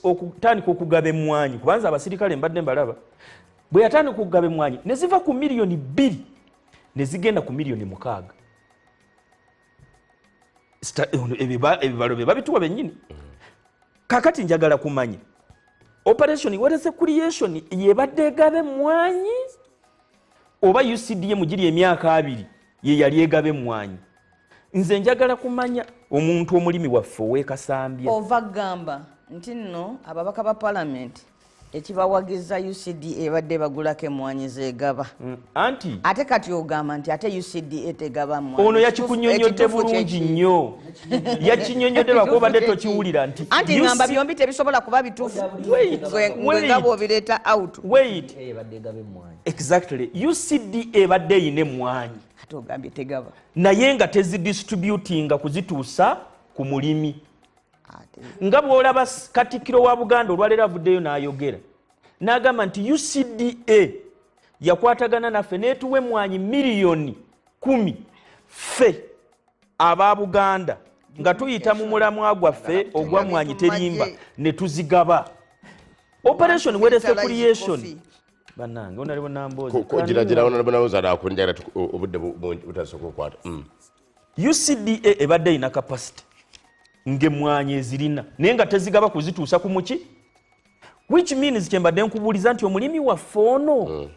okutandika okugaba emmwanyi, kubanza abasirikale mbadde mbalaba, bwe yatandika okugaba emmwanyi ne ziva ku miliyoni 2 ne zigenda ku miliyoni 6. Ono ebibalo bye babituwa bennyini. Kakati njagala kumanya Operation Wealth Creation yebadde egaba emmwanyi oba UCDA mugiri emyaka 20 ye yali egaba emmwanyi? Nze njagala kumanya omuntu omulimi waffe ow'ekasambya. Ova gamba nti nno ababaka ba palamenti ekibawagiza UCDA ebadde bagulako emmwanyi zegaba. Anti ate kati ogamba nti ate UCDA tegaba mmwanyi. Ono yakikunnyonnyodde Ekituufu bulungi kyeki? nnyo, yakinnyonnyodde lwakuba obadde tokiwulira nti Anti ngamba UC byombi tebisobola kuba bituufu. Wait, Gwe nga wait. bw'obireeta out. Wait. Ebadde egaba emmwanyi. Exactly, UCDA ebadde eyina emmwanyi. Ate ogambye tegaba. Naye nga tezidistributinga kuzituusa ku mulimi. Ate Nga bw'olaba Katikkiro wa Buganda olwaleero avuddeyo n'ayogera n'agamba nti UCDA yakwatagana naffe n'etuwa emmwanyi miliyoni 10 ffe aba Buganda nga tuyita mu mulamwa gwaffe ogwa mmwanyi terimba ne tuzigaba. Operation Wealth Creation, bannange, onaliwo Namboozi. Gira honorable nakunjagala obudde butasooka okukwata. UCDA ebadde erina capacity ng'emmwanyi ezirina, naye nga tezigaba kuzituusa ku muki, which means kyembadde nkubuuliza nti omulimi waffe ono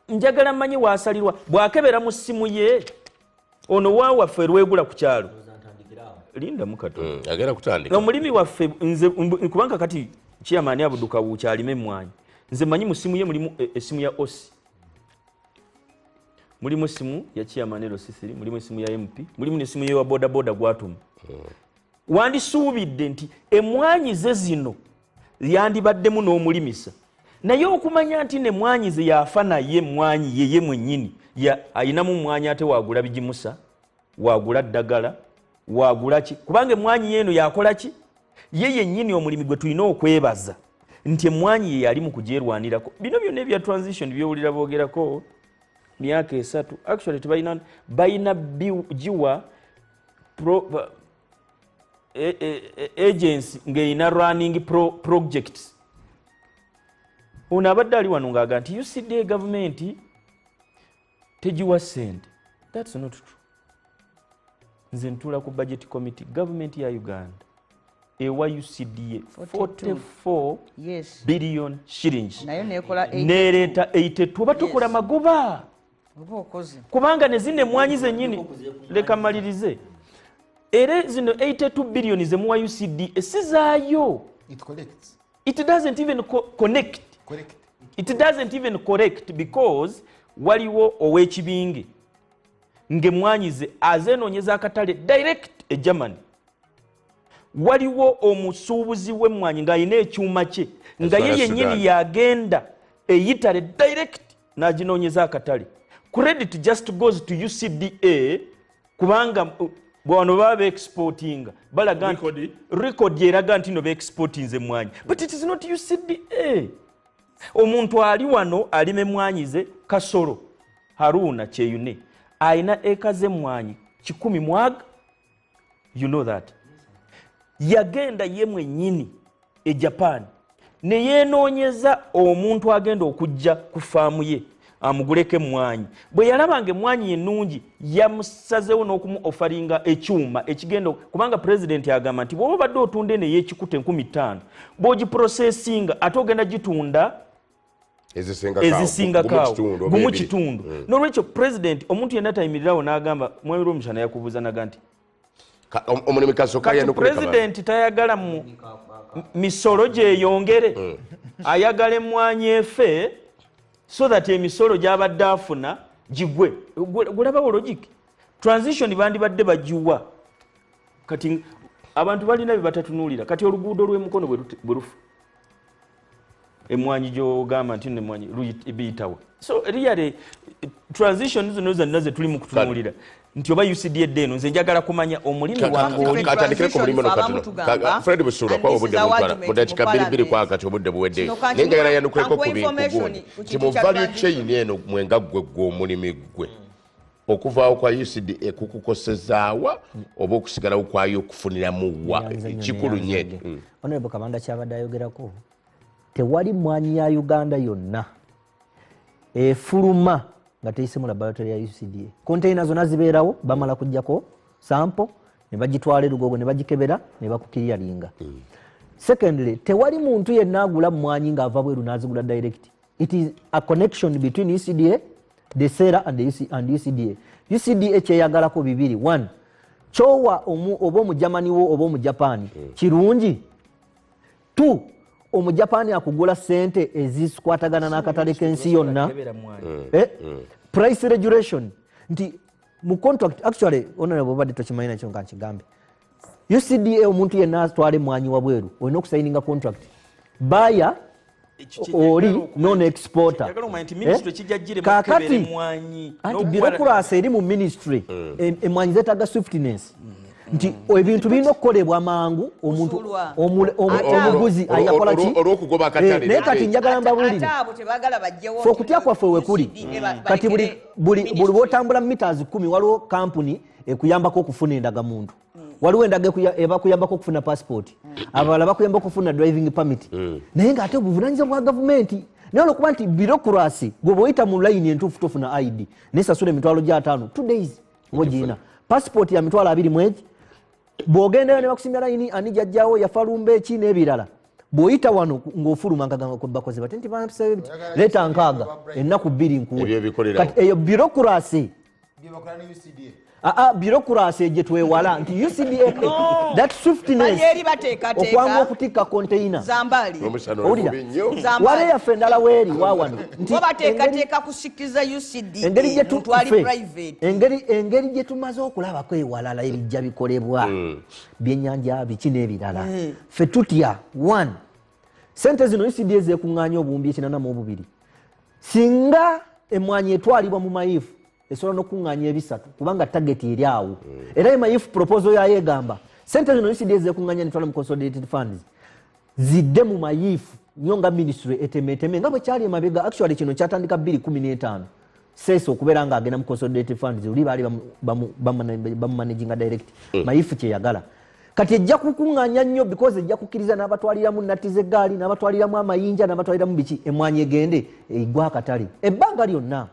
njagala mmanyi waasalirwa bw'akebera mu ssimu ye ono wa waffe lwegula ku kyalo. Lindamu katono. Agenda kutandika. Omulimi waffe nze kubanga kati chairman abuduka wukyalima emmwanyi, nze manyi mu ssimu ye mulimu essimu ya osi, mulimu essimu ya chairman LC3, mulimu essimu ya MP, mulimu n'essimu ye wa bodaboda gwatuma. Wandisuubidde nti emmwanyi ze zino yandibaddemu n'omulimisa, naye okumanya nti nemwanyi ze yafa naye emmwanyi yeye mwennyini ayinamu mmwanyi, ate wagula bigimusa, wagula ddagala, wagula ki, kubanga emmwanyi yeeno yakola ki ye yennyini. Omulimi gwe tulina okwebaza nti emmwanyi ye yali mu kugyerwanirako. Bino byonna ebya transition byowulira boogerako myaka 3, actually tebalina, balina giwa agency ng'erina running projects. Ono abadde ali wano ng'aga nti UCDA gavumenti tegiwa ssente. That's not true. Nze ntuula ku budget committee. Gavumenti ya Uganda ewa UCDA 44 Yes. billion shillings. Nayo nekola 82. Nereeta 82 oba tukola Yes. magoba. Oba okoze. Kubanga ne zino emmwanyi zennyini, leka mmalirize, era zino 82 billion zemuwa UCDA si zaayo. It collects. It doesn't even connect. Correct. It doesn't even correct, because waliwo ow'ekibinge ng'emmwanyi ze azeenoonyeza akatale direct e Germany, waliwo omusuubuzi w'emmwanyi ng'alina ekyuma kye nga ye Ezitwala yennyini Sudan. yagenda eyitale direct n'aginoonyeza akatale. Credit just goes to UCDA, kubanga bwano baba beexportinga balaga nti Record. Record eraga nti no beexportinze emmwanyi, but it is not UCDA. Omuntu ali wano alima emmwanyi ze, Kasolo Haruna Kyeyune alina eka z'emmwanyi kikumi mwaga, you know that yagenda ye mwennyini e Japan ne yeenoonyeza omuntu agenda okujja ku faamu ye amuguleko emmwanyi. Bwe yalaba nga emmwanyi ennungi, yamusazeewo n'okumu ofaringa ekyuma ekigenda kubanga pulezidenti agamba nti bw'oba obadde otunda eno ey'ekikuta enkumi ttaano, bw'ogiprosesinga ate ogenda gitunda Ezisingako awo. ezisingako Gumu awo. kitundu oba Gumu ebiri. kitundu. N'olwekyo pulezidenti omuntu yenna tayimirirawo n'agamba mwami Lwomushana yakubuuza naga nti Omulimi kasooka kati yanukule kabaka. pulezidenti tayagala mu misolo gyeyongere, ayagala emmwanyi efe so that emisolo gyabadde afuna gigwe. Gulabawo logic transition bandibadde bagiwa. Kati abantu balina bye batatunuulira. Kati oluguudo lw'emukono bwe lufa, emmwanyi gyogamba nti nemwanyi biyitawa. So really transition zino zonna ze tuli mu kutunuulira. Nti oba UCDA edda eno, nze njagala kumanya omulimi wange oli. Katandikire ku mulimu Transition, no katono. abamu tugamba, Fred Busuulwa, and kwa this obudde is our butwala argument mu dakiika mu bbiri bbiri parliament. kwakati obudde buwedde. Kino kanti Naye njagala yanukuleko kankuwa ku bintu information gundi ku nti kintu mu kya value transition. chain eno mwenga ggwe gwe omulimi ggwe, okuvaawo kwa UCDA kukukosezaawa oba okusigalawo kwayo okufuniramu wa? Neyanza nnyo, Kikulu nnyo. neyanza nnyo. Honorable Kabanda kyabadde ayogerako, tewali mwanyi ya Uganda yonna efuluma nga teyise mu laboratory ya UCDA. Container zonna zibeerawo, bamala kujjako sample ne bagitwala erugogo ne bagikebera ne bakukiriyalinga. Secondly, tewali muntu yenna agula mwanyi ng'ava bweru n'azigula direct. It is a connection between UCDA, the seller and, the UC, and UCDA. UCDA kyeyagalako bibiri: one, kyowa oba omujamani wo oba omujapani kirungi; two, omujapani akugula sente ezikwatagana n'akatale k'ensi yonna. Kebera mwanyi. Price regulation nti mu contract, actually honorable obadde tokimanyi nakyo nga nkigambe, UCDA omuntu yenna atwala emwanyi wabweru olina okusayininga contract buyer oli non exporter. Njagala okumanya nti ministry kijja girema Kaakati, okukebera emwanyi anti n'okukwata bureaucracy eri mu ministry, emwanyi zetaaga swiftness, nti ebintu birina okukolebwa mangu, omuntu Busuulwa. omuguzi ayakola ki? Olw'okugoba akatale. Naye kati njagala mbabuulire, Ate abo tebaagala bajjewo fe okutya kwaffe wekuli UCDA kati balekere buli ministry. bwotambula meters 10 waliwo kampuni ekuyambako okufuna endagamuntu, waliwo endaga ebakuyambako okufuna passport, abalala bakuyambako okufuna driving permit, naye ngaate obuvunanyizibwa bwa gavumenti. Naye olwokuba nti bureaucracy, gwe bwoyita mu layini entuufu tofuna ID, naye sasula emitwalo gyataano, 2 days oba ogirina. Passport ya 20000 mwegi, bw'ogendayo ne bakusimya layini, ani jajjawo yafa lumba eki n'ebirala. Bw'oyita wano ng'ofuluma nkagamba bakoze bate nti bampisa biti, leeta nkaaga ennaku 2 Ebyo nkuwe. ebikolerawo. Kati eyo bureaucracy. Byebakola ne UCDA. Aa, bureaucracy gye twewala nti UCDA, that swiftness, Bali eri bateekateeka. okwangu okutikka container. Zambaali. Omusana Owulira? omubi nnyo. Zambaali. Wale yaffe endala weeri wawano nti Bo bateekateeka kusikiza UCDA engeri gye tu- muntu ali ffe, private. engeri gye tumaze okulabako ewalala ebijja bikolebwa byenyanja biki n'ebirala, ffe tutya one, sente zino UCDA zekuŋŋaanya obuwumbi 82, singa emwanyi etwalibwa mu MAIF esobola n'okuŋŋaanya ebisatu, kubanga target eri awo. Era eMAIF proposal yayo egamba sente zino UCDA zekuŋŋaanya netwala mu consolidated funds zidde mu MAIF nyo nga ministry etemeteme nga bwe kyali emabega. Actually kino kyatandika 215 seesa okubeera nga agenda mu consolidated funds, oli baali bamumanaginga direct. MAIF kyeyagala kati ejja kukuŋŋaanya nnyo because ejja kukkiriza n'abatwaliramu natti z'eggaali, n'abatwaliramu amayinja, n'abatwaliramu biki, emwanyi egende egwa akatale. Ebbanga lyonna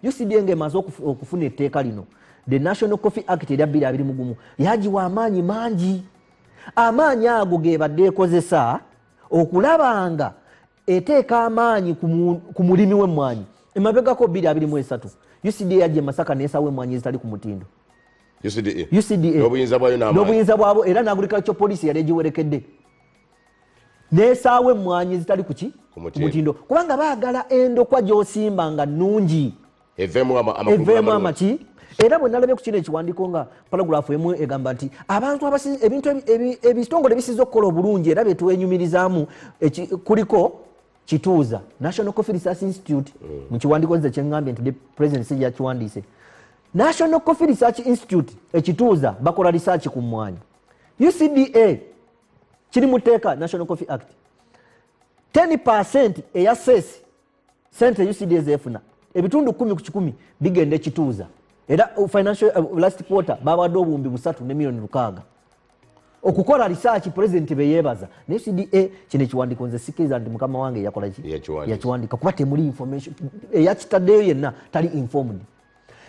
UCDA ng'emaze okufuna etteeka lino, the National Coffee Act erya 2021, lyagiwa amaanyi mangi. Amaanyi ago gebadde ekozesa okulaba nga eteeka amaanyi ku mulimi w'emmwanyi. Emabegako 2023 UCDA yajja e Masaka neesawo emmwanyi ezitali ku mutindo. UCDA. UCDA. N'obuyinza bwayo n'amaanyi. N'obuyinza bwabo, era n'agriculture police yali egiwerekedde nesaawa emmwanyi ezitali kuki? Ku Ku mutindo. mutindo, kubanga baagala endokwa gy'osimba nga nnungi, eveemu amakungula eveemu amalungi. Amaki era bwe nalabye ku kino ekiwandiiko nga paragraph emu egamba nti abantu ebintu ebitongole ebisiza okukola obulungi era byetwenyumirizaamu kuliko kituuza National Coffee Research Institute. Mu kiwandiiko nze kyeŋŋambye nti the president si yakiwandiise, National Coffee Research Institute ekituuza bakola research ku mmwanyi. UCDA kiri mu tteeka, National Coffee Act, 10 eya cess, sente UCDA zefuna, ebitundu 10 ku kikumi bigenda ekituuza. Era financial last quarter babadde 3,600,000 okukola research. President beyebaza naye UCDA kino ekiwandiiko nze sikkiriza nti mukama wange yakola ki? Yakiwandiika. Yakiwandiika kuba temuli information, eyakitaddeyo yenna tali informed.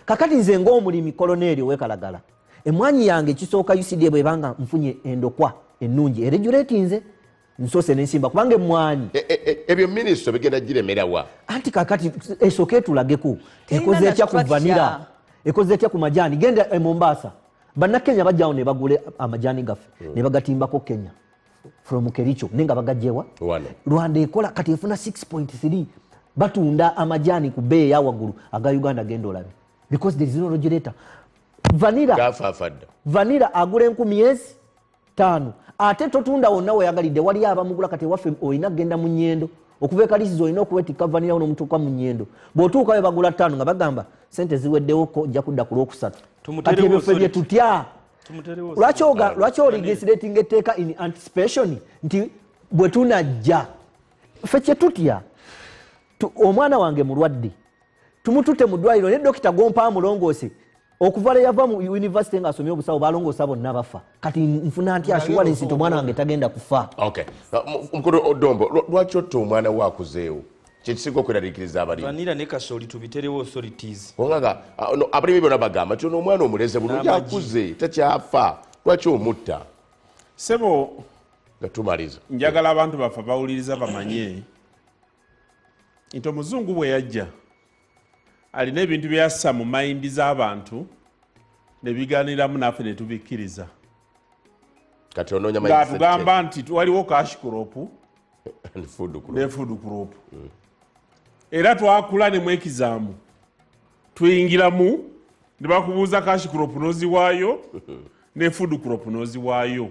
Kakati nze ng'omulimi koloneeri owekalagala emwanyi yange, ekisooka UCDA bwebanga nfunye endokwa ennungi eregulate, nze nsoose nensimba kubanga emwanyi Ebyo minisitule bigenda giremerawa? Anti kakati esooke etulageko Terina ekoze na etya ku structure. vanira, ekoze etya ku majaani. Genda e Mombasa, bannakenya bajjawo ne bagula amajaani gaffe ne bagatimbako Kenya from Kericho, naye nga bagajjewa Wano. Rwanda ekola kati efuna 6.3, batunda amajaani ku bbeeyi eyawaggulu aga Uganda. Genda olabe, because there is no regulator. Vanira Gafaafa dda. Vanira agula 1005, ate totunda wonna weyagalidde, waliyo abamugula. Kati ewaffe olina kugenda mu Nyendo okuva ekalisiza, olina okuwetikka vanira nomutuuka mu Nyendo, bw'otuukayo bagula ttaano nga bagamba Sente ziweddewo ko ojja kudda ku lwokusatu. Tumuterewo Kati ebyo ffe bye authority. tutya. Tumuterewo Lwaki olegislating etteeka in anticipation nti bwe tunajja ffe kye tutya, omwana wange mulwadde, tumututte mu ddwaliro ne dokita gompa amulongoose. Okuva lwe yava mu university ng'asomye obusawo, balongoosa bonna bafa. Kati nfuna ntya assurance nti omwana wange tagenda kufa? Okay. Mukulu Odombo, lwaki otta omwana we akuzeewo? Kyekisinga okweraliikiriza abalimi. Vanilla ne kasooli tubiterewo authorities. Kubanga no, abalimi bonna bagamba nti ono omwana omuleze bulungi, N'amagi. akuze takyafa, lwaki omutta? Sebo, nga tumaliza, njagala abantu baffe bawuliriza bamanye nti omuzungu bwe yajja alina ebintu byassa mu mayindi z'abantu ne biganiramu naffe ne tubikkiriza. Kati onoonya Ng'atugamba nti waliwo cash crop and food crop. Ne food crop. Era twakula ne mwekizaamu tuyingiramu ne bakubuuza cash crop n'oziwaayo ne food crop n'oziwaayo.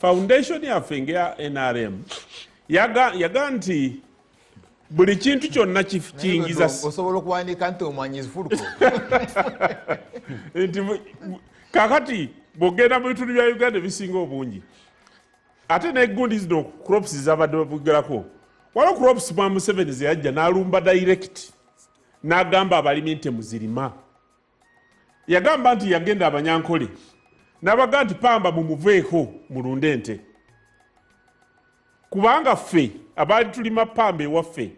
Foundation yaffe nga NRM yaga nti buli kintu kyonna kiyingiza Osobola okuwandiika nti omwanyi is food crop. Nti kakati bw'ogenda mu bitundu bya Uganda ebisinga obungi, ate n'eggundi zino crops zabadde bavugerako, waliwo crops mwa Museveni ze yajja n'alumba direct n'agamba abalimi nti muzirima. Yagamba nti yagenda Abanyankole n'abaga nti pamba mumuveeko mulunde ente, kubanga ffe abaali tulima pamba ewaffe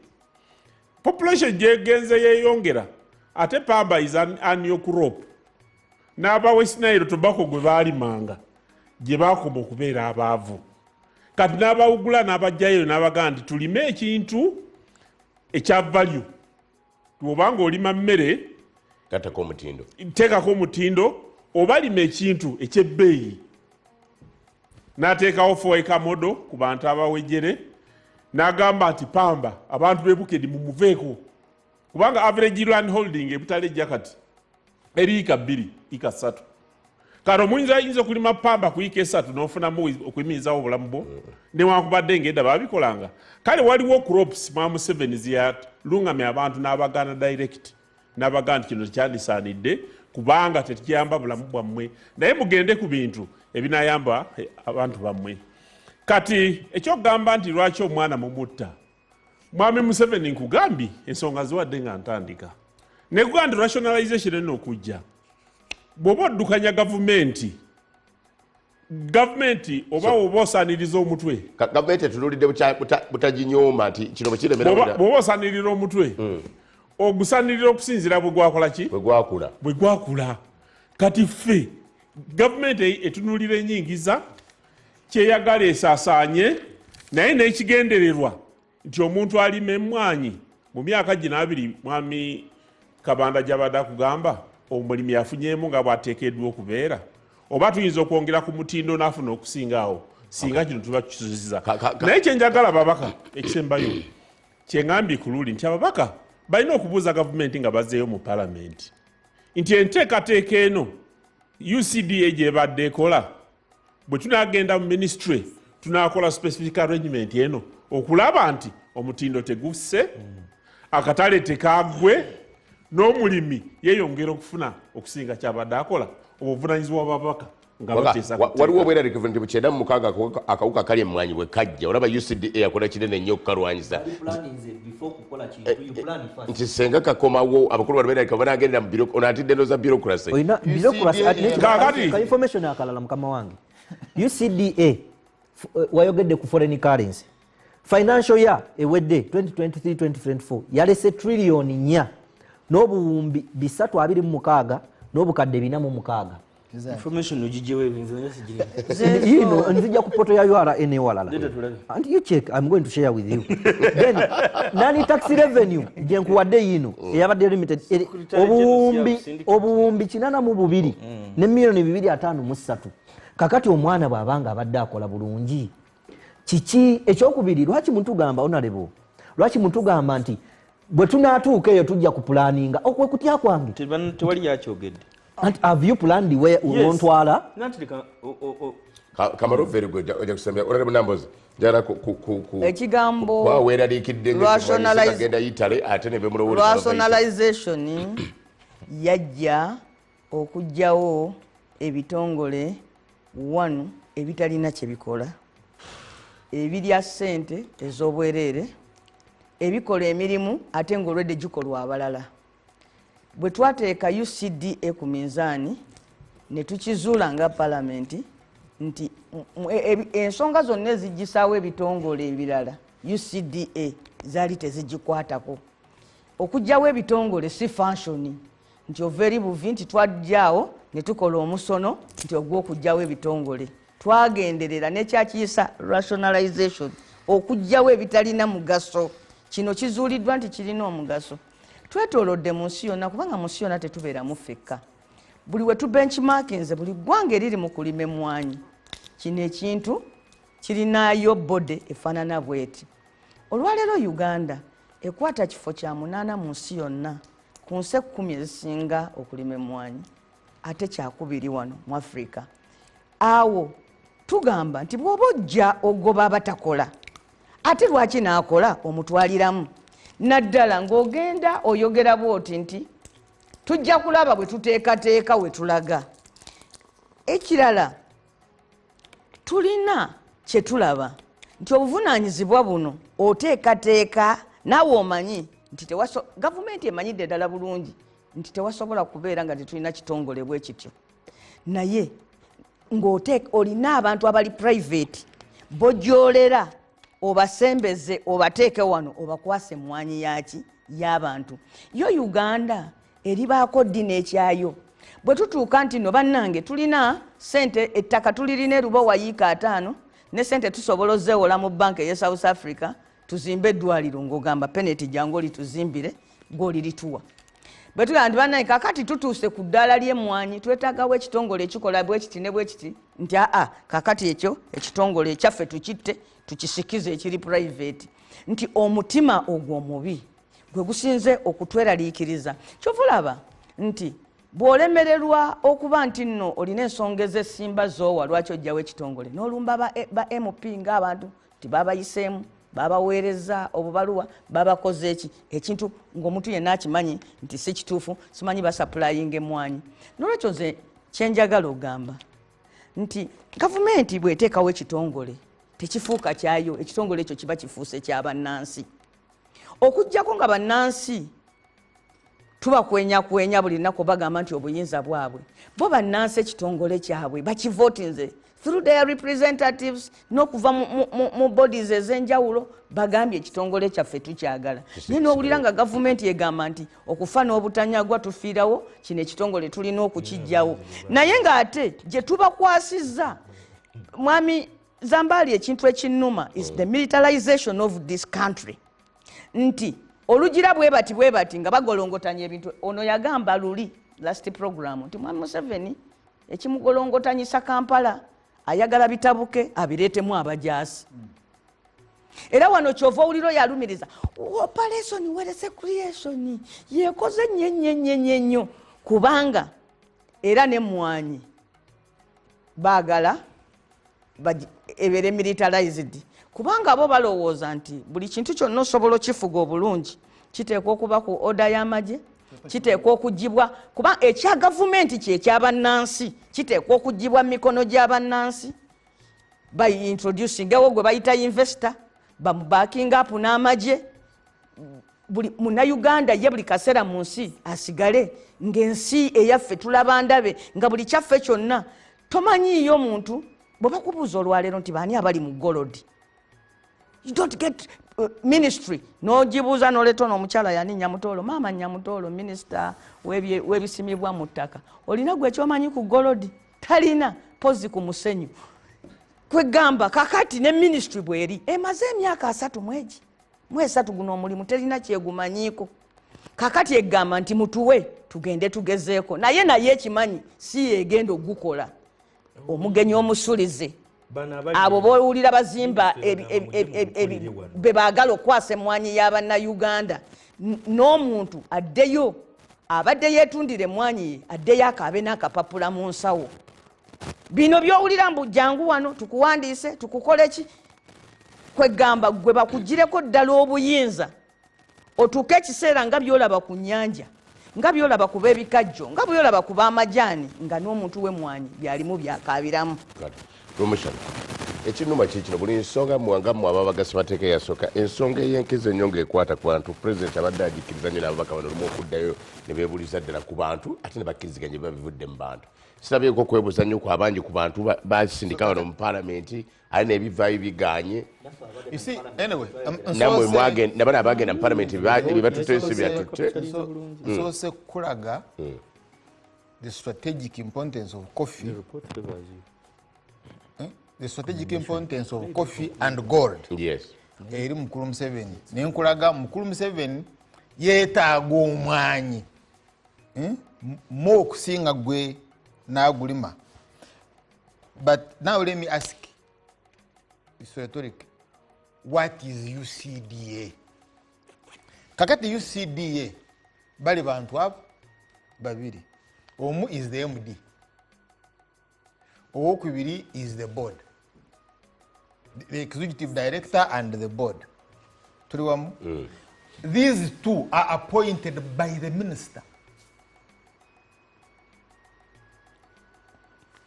population gyegenze yeeyongera, ate pamba is an annual crop. N'aba West Nile tobacco gwe baalimanga gye baakoma okubeera abaavu, kati n'abawugula n'abajjayo n'abagaa nti tulime ekintu ekya value. Bw'obanga olima mmere, gattako omutindo, teekako omutindo, oba lima ekintu eky'ebbeeyi. N'ateekawo foeka modo ku bantu abawejere, n'agamba nti pamba abantu b'e Bukedi mumuveeko, kubanga average land holding ebutale ejja kati eri yiika 2, yiika 3. Kati omuyinza ayinza okulima pamba ku yiika 3 n'ofunamu okuyimirizawo obulamu bwo, newankubadde ng'edda baabikolanga. Kale waliwo crops mwa Museveni zeyalungamya abantu n'abagaana direct, n'abagaa nti kino tekyandisaanidde kubanga tekiyamba bulamu bwammwe, naye mugende ku bintu ebinayamba abantu bammwe. Kati ekyokugamba nti lwaki omwana mumutta, Mwami Museveni nkugambye ensonga ziwadde nga ntandika nekugamba nti rationalization eno okujja, bw'oba oddukanya gavumenti, gavumenti oba oba osaaniriza omutwe, Gavumenti etunuulidde butaginyooma nti kino bwe kiremera Bw'oba osaanirira omutwe, ogusaanirira okusinziira bwe gwakola ki? Bwe gwakula. Bwe gwakula. Kati ffe gavumenti etunuulira enyingiza kyeyagala esaasaanye, naye n'ekigendererwa nti omuntu alima emmwanyi mu myaka gino 20, Mwami Kabanda gy'abadde akugamba, omulimi afunyeemu nga bw'ateekeddwa okubeera, oba tuyinza okwongera ku mutindo n'afuna okusinga awo singa kino tuba tukisuziza. Naye kye njagala ababaka ekisembayo kye ŋŋambye ku luli nti ababaka balina okubuuza gavumenti nga bazzeeyo mu palamenti nti enteekateeka eno UCDA gy'ebadde ekola, bwe tunaagenda mu ministry tunaakola specific arrangement eno okulaba nti omutindo tegusse, akatale tekaggwe, n'omulimi yeeyongera okufuna okusinga kyabadde akola. Obuvunaanyizibwa bw'ababaka nga bateesa ku Waliwo tteeka. obweraliikirivu nti mu 96 akawuka kali emmwanyi bwe kajja, olaba UCDA yakola kinene nnyo okukalwanyisa, nti senga kakomawo abakulu bano beeraliikirivu banaagendera mu ono atidde ndowooza bureaucracy. Olina bureaucracy, UCDA. ate nekyo Kaakati. ka information akalala mukama wange. UCDA wayogedde ku foreign currency. Financial year ewedde 2023-2024 yalese triliyoni 4 n'obuwumbi bisatu abiri mu mukaaga n'obukadde bina mu mukaaga. Information ogiggyewo ebintu nze sigirina. Yino nzija ku poto ya URN ewalala. Leeta tulabe. And you check, I'm going to share with you. Then nani tax revenue gye nkuwadde yino eyabadde limited Secretary General Syndicate. obuwumbi 82 ne miliyoni 253. Kakati omwana bw'abanga abadde akola bulungi, kiki ekyokubiri lwaki mutugamba honorable, lwaki mutugamba nti bwe tunaatuuka eyo tujja kupulaninga okwe kutya kwange? Tewali yakyogedde. Anti have you planned where Yes. wontwala? Nanti leka, Kamaro very good, ojja kusembera. Honorable Nambozi, njagala ku Ekigambo kwa weeraliikiridde ng'emmwanyi rationalize- zigenda Italy ate ne bemulowooza. Rationalization Yajja okuggyawo ebitongole wano ebitalina kye bikola, ebirya ssente ez'obwereere, ebikola emirimu ate ng'olwedde gikolwa abalala. Bwe twateeka UCDA ku minzaani ne tukizuula nga palamenti nti ensonga zonna ezigisaawo ebitongole ebirala UCDA zaali tezigikwatako. Okuggyawo ebitongole si function nti ova eri buvi nti twajjaawo ne tukola omusono nti ogw'okuggyawo ebitongole. Twagenderera nekyakiyisa rationalization, okuggyawo ebitalina mugaso. Kino kizuuliddwa nti kirina omugaso. Twetoolodde mu nsi yonna, kubanga mu nsi yonna tetubeeramu ffekka. Buli we tubenchmarkinze, buli ggwanga eriri mu kulima emmwanyi, kino ekintu kirinayo body efaanana bweti. Olwaleero Uganda ekwata kifo kya 8 mu nsi yonna ku nsi 10 ezisinga okulima emmwanyi, ate kyakubiri wano mu Africa. Awo tugamba nti bw'oba ojja ogoba abatakola, ate lwaki n'akola omutwaliramu? Naddala ng'ogenda oyogera bw'oti nti tujja kulaba bwe tuteekateeka we tulaga. Ekirala tulina kye tulaba nti obuvunaanyizibwa buno oteekateeka naawe omanyi nti gavumenti emanyidde ddala bulungi nti tewasobola kubeera nga tetulina kitongole bwe kityo, naye olina abantu abali private bojolera obasembeze obateeke wano obakwase emmwanyi yaki y'abantu. Yo Uganda eribaako ddi n'ekyayo? Bwe tutuuka nti no bannange tulina sente, ettaka tulirina eruba wayiika 50 ne sente tusobola ozeewola mu banka ey'e South Africa tuzimbe eddwaliro, ng'ogamba peneti jangu olituzimbire gw'olirituwa. Bwe tugamba nti bannange kaakati tutuuse ku ddaala ly'emmwanyi, twetaagawo ekitongole ekikola bwe kiti ne bwe kiti, nti aa kaakati ekyo ekitongole ekyaffe tukitte tukisikize ekiri private. Nti omutima ogwo omubi gwe gusinze okutweraliikiriza. Kyova olaba nti bw'olemererwa okuba nti nno olina ensonga ez'essimba z'owa, lwaki ojjawo ekitongole n'olumba ba MP ng'abantu nti babayiseemu, babaweereza obubaluwa, babakoze eki ekintu ng'omuntu yenna akimanyi nti si kituufu, simanyi basapulayinga emmwanyi. N'olwekyo nze kyenjagala ogamba nti gavumenti bw'eteekawo ekitongole tekifuuka kyayo, ekitongole ekyo kiba kifuuse kya bannansi. Okuggyako nga bannansi tubakwenyakwenya buli lunaku bagamba nti obuyinza bwabwe, bo bannansi ekitongole kyabwe bakivotinze through their representatives n'okuva mu bodies ez'enjawulo, bagambye ekitongole kyaffe tukyagala. Naye n'owulira nga gavumenti egamba nti okufa n'obutanyagwa tufiirawo, kino ekitongole tulina okukiggyawo. Naye ng'ate gye tubakwasizza, Mwami Zambaali, ekintu ekinnuma is the militarization of this country. Nti olugira bwe bati bwe bati nga bagolongotanya ebintu. Ono yagamba luli last program nti Mwami Museveni ekimugolongotanyisa Kampala ayagala bitabuke abireetemu abajaasi. Era wano kyova owulira yalumiriza operation wealth creation yekoze nnyo nnyo nnyo nnyo nnyo, kubanga era n'emmwanyi baagala ebeere militarized, kubanga bo balowooza nti buli kintu kyonna osobola okifuga obulungi kiteekwa okuba ku order y'amagye, kiteekwa okugibwa, kuba ekya gavumenti kyekyabannansi kiteekwa okugibwa mu mikono gy'abannansi by introducing ewo gwe bayita investor, bamubakinga up n'amagye. Buli munnayuganda ye buli kaseera mu nsi asigale ng'ensi eyaffe tulaba ndabe nga buli kyaffe kyonna tomanyiiyo muntu. Bwe bakubuuza olwaleero nti baani abali mu gold, you don't get ministry n'ogibuuza n'oleeta ono omukyala yani Nyamutoolo, maama Nyamutoolo, minisita w'ebisimibwa mu ttaka, olina gwe kyomanyi ku gold? Talina pozi ku musenyu. Kwegamba kakati ne ministry bweri emaze emyaka 30 mwegi mwesatu guno omulimu terina kyegumanyiiko. Kakati egamba nti mutuwe tugende tugezeeko, naye ekimanyi si yegenda ogukola. Omugenyi omusulize abo bowulira bazimba be baagala okukwasa emmwanyi y'abannayuganda, n'omuntu addeyo abadde yeetundira emmwanyi ye addeyo akaabe n'akapapula mu nsawo. Bino by'owulira mbu jangu wano tukuwandiise tukukole ki, kwegamba gwe bakugireko ddala obuyinza otuuke ekiseera nga by'olaba ku nnyanja. Nga byolaba kuba ebikajjo, nga byolaba kuba amajaani, nga n'omuntu w'emmwanyi byalimu byakaabiramu. Rwomushana, ekinuma kikino, buli nsonga mwanga mmwe ababagasi mateeka eyasooka, ensonga ey'enkizo ennyo ng'ekwata ku bantu, pulezidenti abadde agikkiriza nnyo n'ababaka bano olumu okuddayo ne beebuuliza ddala ku bantu, ate ne bakkiriziganya biba bivudde mu bantu. Sirabyeko okwebuuza nnyo ku abangi ku bantu basindika wano mu paalamenti, ate n'ebivaayo biganye. You see, anyway, nammwe nabano abagenda mu paalamenti bebatutte si byatutte. Nsoose kulaga the strategic importance of coffee, the strategic importance of coffee and gold eri mukulu Museveni. Nenkulaga mukulu Museveni yeetaaga omwanyi mo okusinga gwe n'agulima. But now let me ask, it's rhetoric, what is UCDA? Kakati UCDA bali bantu abo babiri, omu is the MD, owokubiri is the board, the executive director and the board. Tuli wamu? These two are appointed by the minister.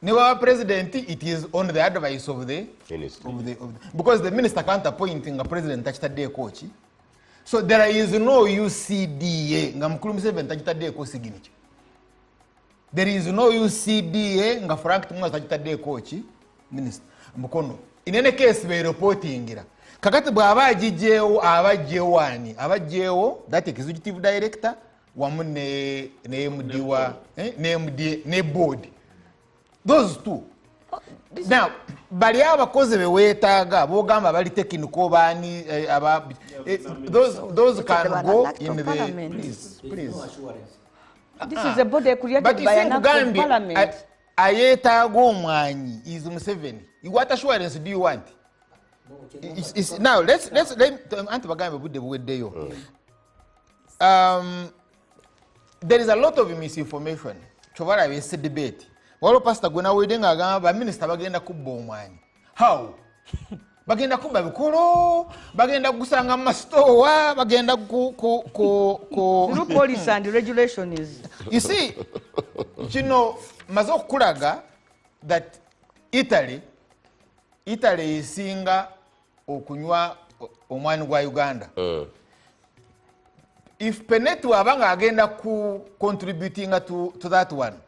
Ne bwaba president, it is on the advice of the Minister. Of the, because the minister can't appoint nga president takitaddeeko ki. So there is no UCDA nga mukulu Museveni takitaddeeko signature. There is no UCDA nga Frank Tumwa takitaddeeko ki minister mukono. In any case, bereportingira. Kakati bw'aba agigyewo, aba aggyewo ani? Aba aggyewo that executive director wamu ne MD wa, ne MD ne board, those two. Now bali abakozi beweetaaga bogamba bali technical baani, aba, those can go in the Parliament. Please, please. This is a body created But you by see, an act of nkugambye, parliament. Ayeetaaga omwanyi is Museveni. What assurance do you want? Now let's, anti bagambe budde buweddeyo. There is a lot of misinformation. Kyobalaba esi debate, waliwo pasita gwe nawulidde ng'agamba baminisita bagenda kubba omwanyi. How bagenda kubba bikolo? Bagenda gusanga mu masitowa, bagenda ku Through policy and regulations. You see, kino maze okukulaga that Italy esinga okunywa omwani gwa Uganda. If Penetu aba nga agenda ku contributinga to that one.